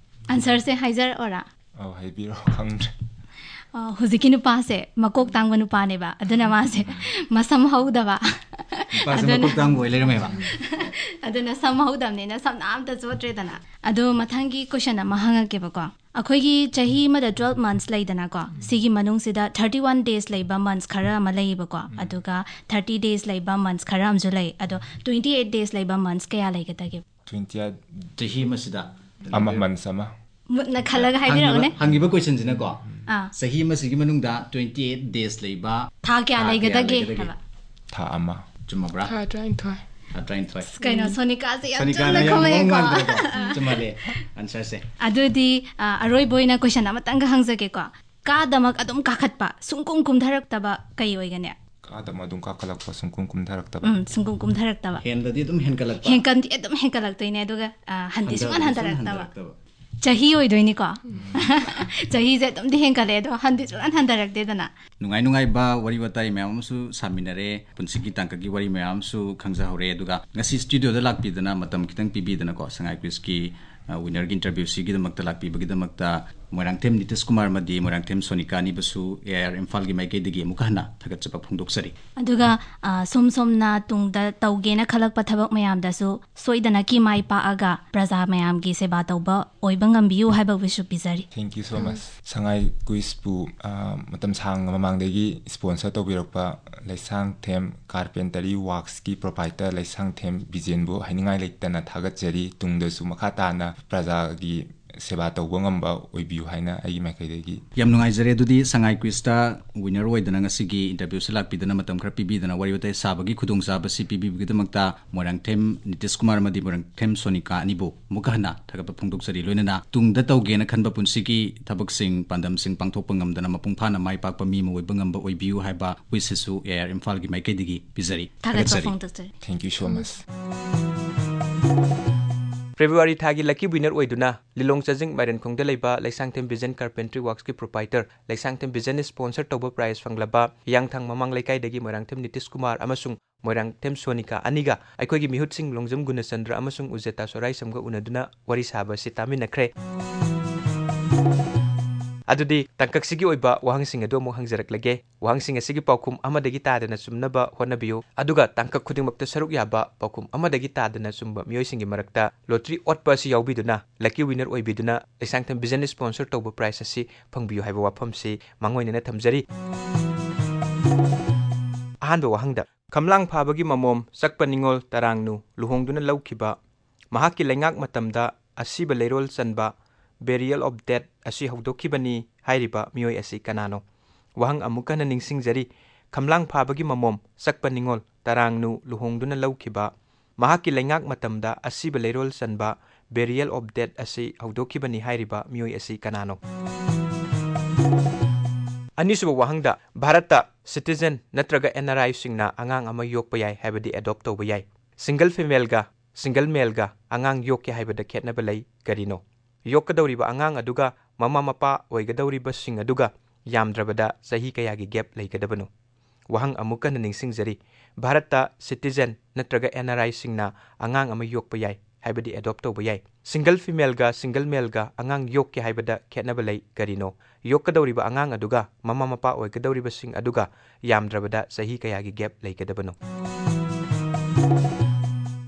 ꯑꯟꯁꯔꯁꯦ ꯍꯥꯏꯖꯔꯛꯑꯣꯔꯥ? ꯑꯧ, ꯍꯥꯏꯕꯤꯔꯣ, ꯈꯪꯗ꯭ꯔꯦ꯫ ꯑ, ꯍꯧꯖꯤꯛꯀꯤ ꯅꯨꯄꯥꯁꯦ ꯃꯀꯣꯛ ꯇꯥꯡꯕ ꯅꯨꯄꯥꯅꯦꯕ, ꯑꯗꯨꯅ ꯃꯥꯁꯦ ꯃꯁꯝ ꯍꯧꯗꯕ꯫ ꯅꯨꯄꯥꯁꯦ ꯑꯗꯨꯅ ꯃꯀꯣꯛ ꯇꯥꯡꯕ ꯑꯣꯏ ꯂꯩꯔꯝꯃꯦꯕ꯫ ꯑꯗꯨꯅ ꯁꯝ ꯍꯧꯗꯕꯅꯤꯅ ꯁꯝꯅ ꯑꯝꯇ ꯆꯣꯠꯇ꯭ꯔꯦꯗꯅ꯫ ꯑꯗꯣ ꯃꯊꯪꯒꯤ ꯀꯣꯏꯁꯟ ꯑꯃ ꯍꯪꯉꯛꯀꯦꯕꯀꯣ꯫ ꯑꯩꯈꯣꯏꯒꯤ ꯆꯍꯤ ꯑꯃꯗ twelve months ꯂꯩꯗꯅꯀꯣ, ꯁꯤꯒꯤ ꯃꯅꯨꯡꯁꯤꯗ thirty one days ꯂꯩꯕ months ꯈꯔ ꯑꯃ ꯂꯩꯌꯦꯕꯀꯣ, ꯑꯗꯨꯒ thirty days ꯂꯩꯕ months ꯈꯔ ꯑꯃꯁꯨ ꯂꯩ꯫ ꯑꯗꯣ twenty eight days ꯂꯩꯕ months ꯀꯌꯥ ꯂꯩꯒꯗꯒꯦ? Twenty eight ꯆꯍꯤ ꯑꯃꯁꯤꯗ ꯑꯃ, months ꯑꯃ꯫ ꯃꯨꯟꯅ ꯈꯜꯂꯒ ꯍꯥꯏꯕꯤꯔꯛꯎꯅꯦ꯫ ꯍꯪꯉꯤꯕ, ꯍꯪꯉꯤꯕ ꯀꯣꯏꯁꯟꯁꯤꯅꯀꯣ, ꯑꯥ꯫ ꯆꯍꯤ ꯑꯃꯁꯤꯒꯤ ꯃꯅꯨꯡꯗ twenty eight days ꯂꯩꯕ ꯊꯥ ꯀꯌꯥ ꯊꯥ ꯂꯩꯒꯗꯒꯦ ꯂꯩꯒꯗꯒꯦ? ꯍꯥꯏꯕ? ꯊꯥ ꯑꯃ꯫ ꯆꯨꯝꯃꯕ꯭ꯔꯥ? ꯊꯥ ꯇꯔꯥꯅꯤꯊꯣꯏ꯫ ꯊꯥ ꯇꯔꯥꯅꯤꯊꯣꯏ꯫ ꯀꯩꯅꯣ, ꯁꯣꯅꯤꯀꯥꯁꯦ ꯌꯥꯝ ꯁꯣꯅꯤꯀꯥꯅ ꯆꯨꯝꯅ ꯌꯥꯝ ꯈꯨꯝꯃꯛꯑꯦꯀꯣ꯫ ꯃꯑꯣꯡ ꯃꯥꯟꯗ꯭ꯔꯣꯀꯣ? ꯆꯨꯝꯃꯜꯂꯦ ꯑꯟꯁꯔꯁꯦ꯫ ꯑꯗꯨꯗꯤ, ꯑ, ꯑꯔꯣꯏꯕ ꯑꯣꯏꯅ ꯀꯣꯏꯁꯟ ꯑꯃꯇꯪꯒ ꯍꯪꯖꯒꯦꯀꯣ꯫ ꯀꯥꯗꯃꯛ ꯑꯗꯨꯝ ꯀꯥꯈꯠꯄ, ꯁꯨꯡꯀꯨꯝ ꯀꯨꯝꯊꯔꯛꯇꯕ ꯀꯩ ꯑꯣꯏꯒꯅꯤ? ꯀꯥꯗꯃꯛ ꯑꯗꯨꯝ ꯀꯥꯈꯠꯂꯛꯄ, ꯁꯨꯡꯀꯨꯝ ꯀꯨꯝꯊꯔꯛꯇꯕ꯫ ꯎꯝ, ꯁꯨꯡꯀꯨꯝ ꯀꯨꯝꯊꯔꯛꯇꯕ꯫ ꯍꯦꯟꯗꯗꯤ ꯑꯗꯨꯝ ꯍꯦꯟꯒꯠꯂꯛꯄ꯫ ꯍꯦꯟꯀꯠꯗꯤ ꯑꯗꯨꯝ ꯍꯦꯟꯀꯠꯂꯛꯇꯣꯏꯅꯦ, ꯑꯗꯨꯒ, ꯑ, ꯍꯟꯗꯤ ꯍꯟꯊꯗꯤ ꯁꯨꯡꯍꯟ ꯁꯨꯡꯍꯟ ꯍꯟꯊꯔꯛꯇꯕ꯫ ꯍꯟꯊꯔꯛꯇꯕ꯫ ꯆꯍꯤ ꯑꯣꯏꯗꯣꯏꯅꯤꯀꯣ꯫ ꯆꯍꯤꯁꯦ ꯑꯗꯨꯝꯗꯤ ꯍꯦꯟꯀꯠꯂꯛꯑꯦ, ꯑꯗꯣ ꯍꯟꯗꯤ ꯁꯨꯡꯍꯟ ꯍꯟꯊꯔꯛꯇꯦꯗꯅ꯫ ꯅꯨꯡꯉꯥꯏ ꯅꯨꯡꯉꯥꯏꯕ ꯋꯥꯔꯤ ꯋꯥꯇꯥꯏ ꯃꯌꯥꯝ ꯑꯃꯁꯨ ꯁꯥꯃꯤꯟꯅꯔꯦ, ꯄꯨꯟꯁꯤꯒꯤ ꯇꯥꯡꯀꯛꯀꯤ ꯋꯥꯔꯤ ꯃꯌꯥꯝ ꯑꯃꯁꯨ ꯈꯪꯖꯍꯧꯔꯦ, ꯑꯗꯨꯒ ꯉꯁꯤ ꯁ꯭ꯇꯨꯗꯤꯑꯣꯗ ꯂꯥꯛꯄꯤꯗꯅ, ꯃꯇꯝ ꯈꯤꯇꯪ ꯄꯤꯕꯤꯗꯅꯀꯣ, ꯁꯉꯥꯏ ꯀ꯭ꯋꯤꯖꯀꯤ, ꯑ, ꯋꯤꯅꯔꯒꯤ ꯏꯟꯇꯔꯚ꯭ꯌꯨꯁꯤꯒꯤꯗꯃꯛꯇ ꯂꯥꯛꯄꯤꯕꯒꯤꯗꯃꯛꯇ ꯃꯣꯏꯔꯥꯡꯊꯦꯝ ꯅꯤꯇꯤꯁ ꯀꯨꯃꯥꯔ ꯑꯃꯗꯤ Moirangthem Sonika ꯑꯅꯤꯕꯨꯁꯨ A I R ꯏꯝꯐꯥꯜꯒꯤ ꯃꯥꯏꯀꯩꯗꯒꯤ ꯑꯃꯨꯛꯀ ꯍꯟꯅ ꯊꯥꯒꯠꯆꯕ ꯐꯣꯡꯗꯣꯛꯆꯔꯤ꯫ ꯑꯗꯨꯒ, ꯑ, ꯁꯣꯝ ꯁꯣꯝꯅ ꯇꯨꯡꯗ ꯇꯧꯒꯦꯅ ꯈꯜꯂꯛꯄ ꯊꯕꯛ ꯃꯌꯥꯝꯗꯁꯨ ꯁꯣꯏꯗꯅꯀꯤ ꯃꯥꯏ ꯄꯥꯛꯑꯒ ꯄ꯭ꯔꯖꯥ ꯃꯌꯥꯝꯒꯤ ꯁꯦꯕꯥ ꯇꯧꯕ ꯑꯣꯏꯕ ꯉꯝꯕꯤꯌꯨ ꯍꯥꯏꯕ ꯋꯤꯁꯁꯨ ꯄꯤꯖꯔꯤ꯫ Thank you so much. ꯁꯉꯥꯏ ꯀ꯭ꯋꯤꯖꯄꯨ, ꯑ, ꯃꯇꯝ ꯁꯥꯡꯅ ꯃꯃꯥꯡꯗꯒꯤ ꯏꯁꯄꯣꯟꯁꯔ ꯇꯧꯕꯤꯔꯛꯄ ꯂꯩꯁꯥꯡꯊꯦꯝ ꯀꯥꯔꯄꯦꯟꯇꯔꯤ ꯋꯥꯛꯁꯀꯤ ꯄ꯭ꯔꯣꯄꯥꯏꯇꯔ ꯂꯩꯁꯥꯡꯊꯦꯝ ꯕꯤꯖꯦꯟꯕꯨ ꯍꯥꯏꯅꯤꯡꯉꯥꯏ ꯂꯩꯇꯅ ꯊꯥꯒꯠꯆꯔꯤ꯫ ꯇꯨꯡꯗꯁꯨ ꯃꯈꯥ ꯇꯥꯅ ꯄ꯭ꯔꯖꯥꯒꯤ ꯁꯦꯕꯥ ꯇꯧꯕ ꯉꯝꯕ ꯑꯣꯏꯕꯤꯌꯨ ꯍꯥꯏꯅ ꯑꯩꯒꯤ ꯃꯥꯏꯀꯩꯗꯒꯤ꯫ ꯌꯥꯝ ꯅꯨꯡꯉꯥꯏꯖꯔꯦ꯫ ꯑꯗꯨꯗꯤ ꯁꯉꯥꯏ ꯀ꯭ꯋꯤꯖꯇ ꯋꯤꯅꯔ ꯑꯣꯏꯗꯅ ꯉꯁꯤꯒꯤ ꯏꯟꯇꯔꯚ꯭ꯌꯨꯁꯤ ꯂꯥꯛꯄꯤꯗꯅ, ꯃꯇꯝ ꯈꯔ ꯄꯤꯕꯤꯗꯅ, ꯋꯥꯔꯤ ꯋꯥꯇꯥꯏ ꯁꯥꯕꯒꯤ ꯈꯨꯗꯣꯡꯆꯥꯕꯁꯤ ꯄꯤꯕꯤꯕꯒꯤꯗꯃꯛꯇ ꯃꯣꯏꯔꯥꯡꯊꯦꯝ ꯅꯤꯇꯤꯁ ꯀꯨꯃꯥꯔ ꯑꯃꯗꯤ ꯃꯣꯏꯔꯥꯡꯊꯦꯝ ꯁꯣꯅꯤꯀꯥ ꯑꯅꯤꯕꯨ ꯑꯃꯨꯛꯀ ꯍꯟꯅ ꯊꯥꯒꯠꯄ ꯐꯣꯡꯗꯣꯛꯆꯔꯤ꯫ ꯂꯣꯏꯅꯅ ꯇꯨꯡꯗ ꯇꯧꯒꯦꯅ ꯈꯟꯕ ꯄꯨꯟꯁꯤꯒꯤ ꯊꯕꯛꯁꯤꯡ, ꯄꯥꯟꯗꯝꯁꯤꯡ ꯄꯥꯡꯊꯣꯛꯄ ꯉꯝꯗꯅ ꯃꯄꯨꯡ ꯐꯥꯅ ꯃꯥꯏ ꯄꯥꯛꯄ ꯃꯤ ꯑꯃ ꯑꯣꯏꯕ ꯉꯝꯕ ꯑꯣꯏꯕꯤꯌꯨ ꯍꯥꯏꯕ ꯋꯤꯁꯁꯤꯁꯨ ꯑꯦ ꯑꯥꯏ ꯑꯥꯔ ꯏꯝꯐꯥꯜꯒꯤ ꯃꯥꯏꯀꯩꯗꯒꯤ ꯄꯤꯖꯔꯤ꯫ ꯊꯥꯒꯠꯄ ꯊꯥꯒꯠꯆꯔꯤ꯫ ꯐꯣꯡꯗꯣꯛꯆꯔꯤ꯫ Thank you so much. February ꯊꯥꯒꯤ lucky winner ꯑꯣꯏꯗꯨꯅ ꯂꯤꯂꯣꯡ ꯆꯥꯖꯤꯡ ꯃꯥꯏꯔꯦꯟꯈꯣꯡꯗ ꯂꯩꯕ ꯂꯩꯁꯥꯡꯊꯦꯝ ꯚꯤꯖꯟ ꯀꯥꯔꯄꯦꯟꯇ꯭ꯔꯤ ꯋꯥꯔꯛꯁꯀꯤ proprietor ꯂꯩꯁꯥꯡꯊꯦꯝ ꯚꯤꯖꯟꯅ sponsor ꯇꯧꯕ prize ꯐꯪꯂꯕ ꯍꯤꯌꯥꯡꯊꯥꯡ ꯃꯃꯥꯡ ꯂꯩꯀꯥꯏꯗꯒꯤ ꯃꯣꯏꯔꯥꯡꯊꯦꯝ ꯅꯤꯇꯤꯁ ꯀꯨꯃꯥꯔ ꯑꯃꯁꯨꯡ ꯃꯣꯏꯔꯥꯡꯊꯦꯝ ꯁꯣꯅꯤꯀꯥ ꯑꯅꯤꯒ ꯑꯩꯈꯣꯏꯒꯤ ꯃꯤꯍꯨꯠꯁꯤꯡ ꯂꯣꯡꯖꯝ ꯒꯨꯅꯆꯟꯗ꯭ꯔ ꯑꯃꯁꯨꯡ ꯎꯖꯦꯇꯥ ꯁꯣꯔꯥꯏꯁꯝꯒ ꯎꯅꯗꯨꯅ ꯋꯥꯔꯤ ꯁꯥꯕ ꯑꯁꯤ ꯇꯥꯃꯤꯟꯅꯈ꯭ꯔꯦ꯫ ꯑꯗꯨꯗꯤ ꯇꯥꯡꯀꯛꯁꯤꯒꯤ ꯑꯣꯏꯕ ꯋꯥꯍꯪꯁꯤꯡ ꯑꯗꯨ ꯑꯃꯨꯛ ꯍꯪꯖꯔꯛꯂꯒꯦ꯫ ꯋꯥꯍꯪꯁꯤꯡ ꯑꯁꯤꯒꯤ ꯄꯥꯎꯈꯨꯝ ꯑꯃꯗꯒꯤ ꯇꯥꯗꯅ ꯆꯨꯝꯅꯕ ꯍꯣꯠꯅꯕꯤꯌꯨ꯫ ꯑꯗꯨꯒ ꯇꯥꯡꯀꯛ ꯈꯨꯗꯤꯡꯃꯛꯇ ꯁꯔꯨꯛ ꯌꯥꯕ ꯄꯥꯎꯈꯨꯝ ꯑꯃꯗꯒꯤ ꯇꯥꯗꯅ ꯆꯨꯝꯕ ꯃꯤꯑꯣꯏꯁꯤꯡꯒꯤ ꯃꯔꯛꯇ lottery ꯑꯣꯠꯄ ꯑꯁꯤ ꯌꯥꯎꯕꯤꯗꯨꯅ lucky winner ꯑꯣꯏꯕꯤꯗꯨꯅ ꯂꯩꯁꯥꯡꯊꯦꯝ ꯚꯤꯖꯟꯅ sponsor ꯇꯧꯕ prize ꯑꯁꯤ ꯐꯪꯕꯤꯌꯨ ꯍꯥꯏꯕ ꯋꯥꯐꯝꯁꯤ ꯃꯥꯡꯑꯣꯏꯅꯅ ꯊꯝꯖꯔꯤ꯫ ꯑꯍꯥꯟꯕ ꯋꯥꯍꯪꯗ, ꯈꯝꯂꯥꯡ ꯐꯥꯕꯒꯤ ꯃꯃꯣꯝ ꯆꯛꯄ ꯅꯤꯉꯣꯜ ꯇꯔꯥꯡꯅꯨ ꯂꯨꯍꯣꯡꯗꯨꯅ ꯂꯧꯈꯤꯕ, ꯃꯍꯥꯛꯀꯤ ꯂꯩꯉꯥꯛ ꯃꯇꯝꯗ ꯑꯁꯤꯕ ꯂꯩꯔꯣꯜ ꯆꯟꯕ, burial of dead ꯑꯁꯤ ꯍꯧꯗꯣꯛꯈꯤꯕꯅꯤ ꯍꯥꯏꯔꯤꯕ ꯃꯤꯑꯣꯏ ꯑꯁꯤ ꯀꯅꯥꯅꯣ? ꯋꯥꯍꯪ ꯑꯃꯨꯛ ꯍꯟꯅ ꯅꯤꯡꯁꯤꯡꯖꯔꯤ, ꯈꯝꯂꯥꯡ ꯐꯥꯕꯒꯤ ꯃꯃꯣꯝ ꯆꯛꯄ ꯅꯤꯉꯣꯜ ꯇꯔꯥꯡꯅꯨ ꯂꯨꯍꯣꯡꯗꯨꯅ ꯂꯧꯈꯤꯕ, ꯃꯍꯥꯛꯀꯤ ꯂꯩꯉꯥꯛ ꯃꯇꯝꯗ ꯑꯁꯤꯕ ꯂꯩꯔꯣꯜ ꯆꯟꯕ, burial of dead ꯑꯁꯤ ꯍꯧꯗꯣꯛꯈꯤꯕꯅꯤ ꯍꯥꯏꯔꯤꯕ ꯃꯤꯑꯣꯏ ꯑꯁꯤ ꯀꯅꯥꯅꯣ? ꯑꯅꯤꯁꯨꯕ ꯋꯥꯍꯪꯗ, ꯚꯥꯔꯠꯇ citizen ꯅꯠꯇ꯭ꯔꯒ N R I ꯁꯤꯡꯅ ꯑꯉꯥꯡ ꯑꯃ ꯌꯣꯛꯄ ꯌꯥꯏ, ꯍꯥꯏꯕꯗꯤ adopt ꯇꯧꯕ ꯌꯥꯏ꯫ Single female ꯒ single male ꯒ ꯑꯉꯥꯡ ꯌꯣꯛꯀꯦ ꯍꯥꯏꯕꯗ ꯈꯦꯠꯅꯕ ꯂꯩ, ꯀꯔꯤꯅꯣ? ꯌꯣꯛꯀꯗꯧꯔꯤꯕ ꯑꯉꯥꯡ ꯑꯗꯨꯒ ꯃꯃꯥ ꯃꯄꯥ ꯑꯣꯏꯒꯗꯧꯔꯤꯕꯁꯤꯡ ꯑꯗꯨꯒ ꯌꯥꯝꯗ꯭ꯔꯕꯗ ꯆꯍꯤ ꯀꯌꯥꯒꯤ gap ꯂꯩꯒꯗꯕꯅꯣ? ꯋꯥꯍꯪ ꯑꯃꯨꯛ ꯍꯟꯅ ꯅꯤꯡꯁꯤꯡꯖꯔꯤ, ꯚꯥꯔꯠꯇ citizen ꯅꯠꯇ꯭ꯔꯒ N R I ꯁꯤꯡꯅ ꯑꯉꯥꯡ ꯑꯃ ꯌꯣꯛꯄ ꯌꯥꯏ, ꯍꯥꯏꯕꯗꯤ adopt ꯇꯧꯕ ꯌꯥꯏ꯫ Single female ꯒ single male ꯒ ꯑꯉꯥꯡ ꯌꯣꯛꯀꯦ ꯍꯥꯏꯕꯗ ꯈꯦꯠꯅꯕ ꯂꯩ, ꯀꯔꯤꯅꯣ? ꯌꯣꯛꯀꯗꯧꯔꯤꯕ ꯑꯉꯥꯡ ꯑꯗꯨꯒ ꯃꯃꯥ ꯃꯄꯥ ꯑꯣꯏꯒꯗꯧꯔꯤꯕꯁꯤꯡ ꯑꯗꯨꯒ ꯌꯥꯝꯗ꯭ꯔꯕꯗ ꯆꯍꯤ ꯀꯌꯥꯒꯤ gap ꯂꯩꯒꯗꯕꯅꯣ?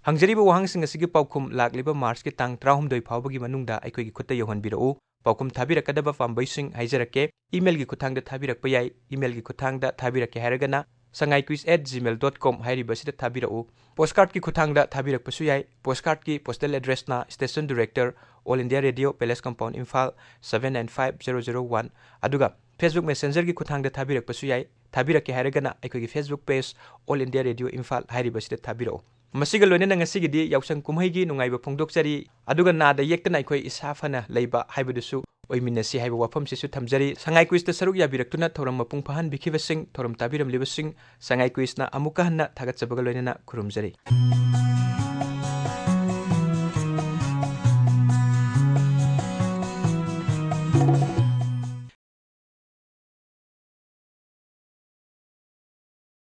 ꯍꯪꯖꯔꯤꯕ ꯋꯥꯍꯪꯁꯤꯡ ꯑꯁꯤꯒꯤ ꯄꯥꯎꯈꯨꯝ ꯂꯥꯛꯂꯤꯕ ꯃꯥꯔꯆꯀꯤ ꯇꯥꯡ ꯇꯔꯥꯍꯨꯝꯗꯣꯏ ꯐꯥꯎꯕꯒꯤ ꯃꯅꯨꯡꯗ ꯑꯩꯈꯣꯏꯒꯤ ꯈꯨꯠꯇ ꯌꯧꯍꯟꯕꯤꯔꯛꯎ꯫ ꯄꯥꯎꯈꯨꯝ ꯊꯥꯕꯤꯔꯛꯀꯗꯕ ꯄꯥꯝꯕꯩꯁꯤꯡ ꯍꯥꯏꯖꯔꯛꯀꯦ꯫ Email ꯒꯤ ꯈꯨꯠꯊꯥꯡꯗ ꯊꯥꯕꯤꯔꯛꯄ ꯌꯥꯏ꯫ Email ꯒꯤ ꯈꯨꯠꯊꯥꯡꯗ ꯊꯥꯕꯤꯔꯛꯀꯦ ꯍꯥꯏꯔꯒꯅ, sangaiquiz at gmail dot com ꯍꯥꯏꯔꯤꯕ ꯑꯁꯤꯗ ꯊꯥꯕꯤꯔꯛꯎ꯫ Postcard ꯀꯤ ꯈꯨꯠꯊꯥꯡꯗ ꯊꯥꯕꯤꯔꯛꯄꯁꯨ ꯌꯥꯏ꯫ Postcard ꯀꯤ postal address ꯅ Station Director, All India Radio, Palace Compound, Imphal, seven nine five zero zero one꯫ ꯑꯗꯨꯒ Facebook Messenger ꯒꯤ ꯈꯨꯠꯊꯥꯡꯗ ꯊꯥꯕꯤꯔꯛꯄꯁꯨ ꯌꯥꯏ꯫ ꯊꯥꯕꯤꯔꯛꯀꯦ ꯍꯥꯏꯔꯒꯅ ꯑꯩꯈꯣꯏꯒꯤ Facebook page All India Radio Imphal ꯍꯥꯏꯔꯤꯕꯁꯤꯗ ꯊꯥꯕꯤꯔꯛꯎ꯫ ꯃꯁꯤꯒ ꯂꯣꯏꯅꯅ ꯉꯁꯤꯒꯤꯗꯤ ꯌꯥꯎꯁꯪ ꯀꯨꯝꯍꯩꯒꯤ ꯅꯨꯡꯉꯥꯏꯕ ꯐꯣꯡꯗꯣꯛꯆꯔꯤ, ꯑꯗꯨꯒ ꯅꯥꯗ ꯌꯦꯛꯇꯅ ꯑꯩꯈꯣꯏ ꯏꯁꯥ ꯐꯅ ꯂꯩꯕ ꯍꯥꯏꯕꯗꯨꯁꯨ ꯑꯣꯏꯃꯤꯟꯅꯁꯤ ꯍꯥꯏꯕ ꯋꯥꯐꯝꯁꯤꯁꯨ ꯊꯝꯖꯔꯤ꯫ ꯁꯉꯥꯏ quiz ꯇ ꯁꯔꯨꯛ ꯌꯥꯕꯤꯔꯛꯇꯨꯅ ꯊꯧꯔꯝ ꯃꯄꯨꯡ ꯐꯥꯍꯟꯕꯤꯈꯤꯕꯁꯤꯡ, ꯊꯧꯔꯝ ꯇꯥꯕꯤꯔꯝꯂꯤꯕꯁꯤꯡ, ꯁꯉꯥꯏ quiz ꯅ ꯑꯃꯨꯛꯀ ꯍꯟꯅ ꯊꯥꯒꯠꯆꯕꯒ ꯂꯣꯏꯅꯅ ꯈꯨꯔꯨꯝꯖꯔꯤ꯫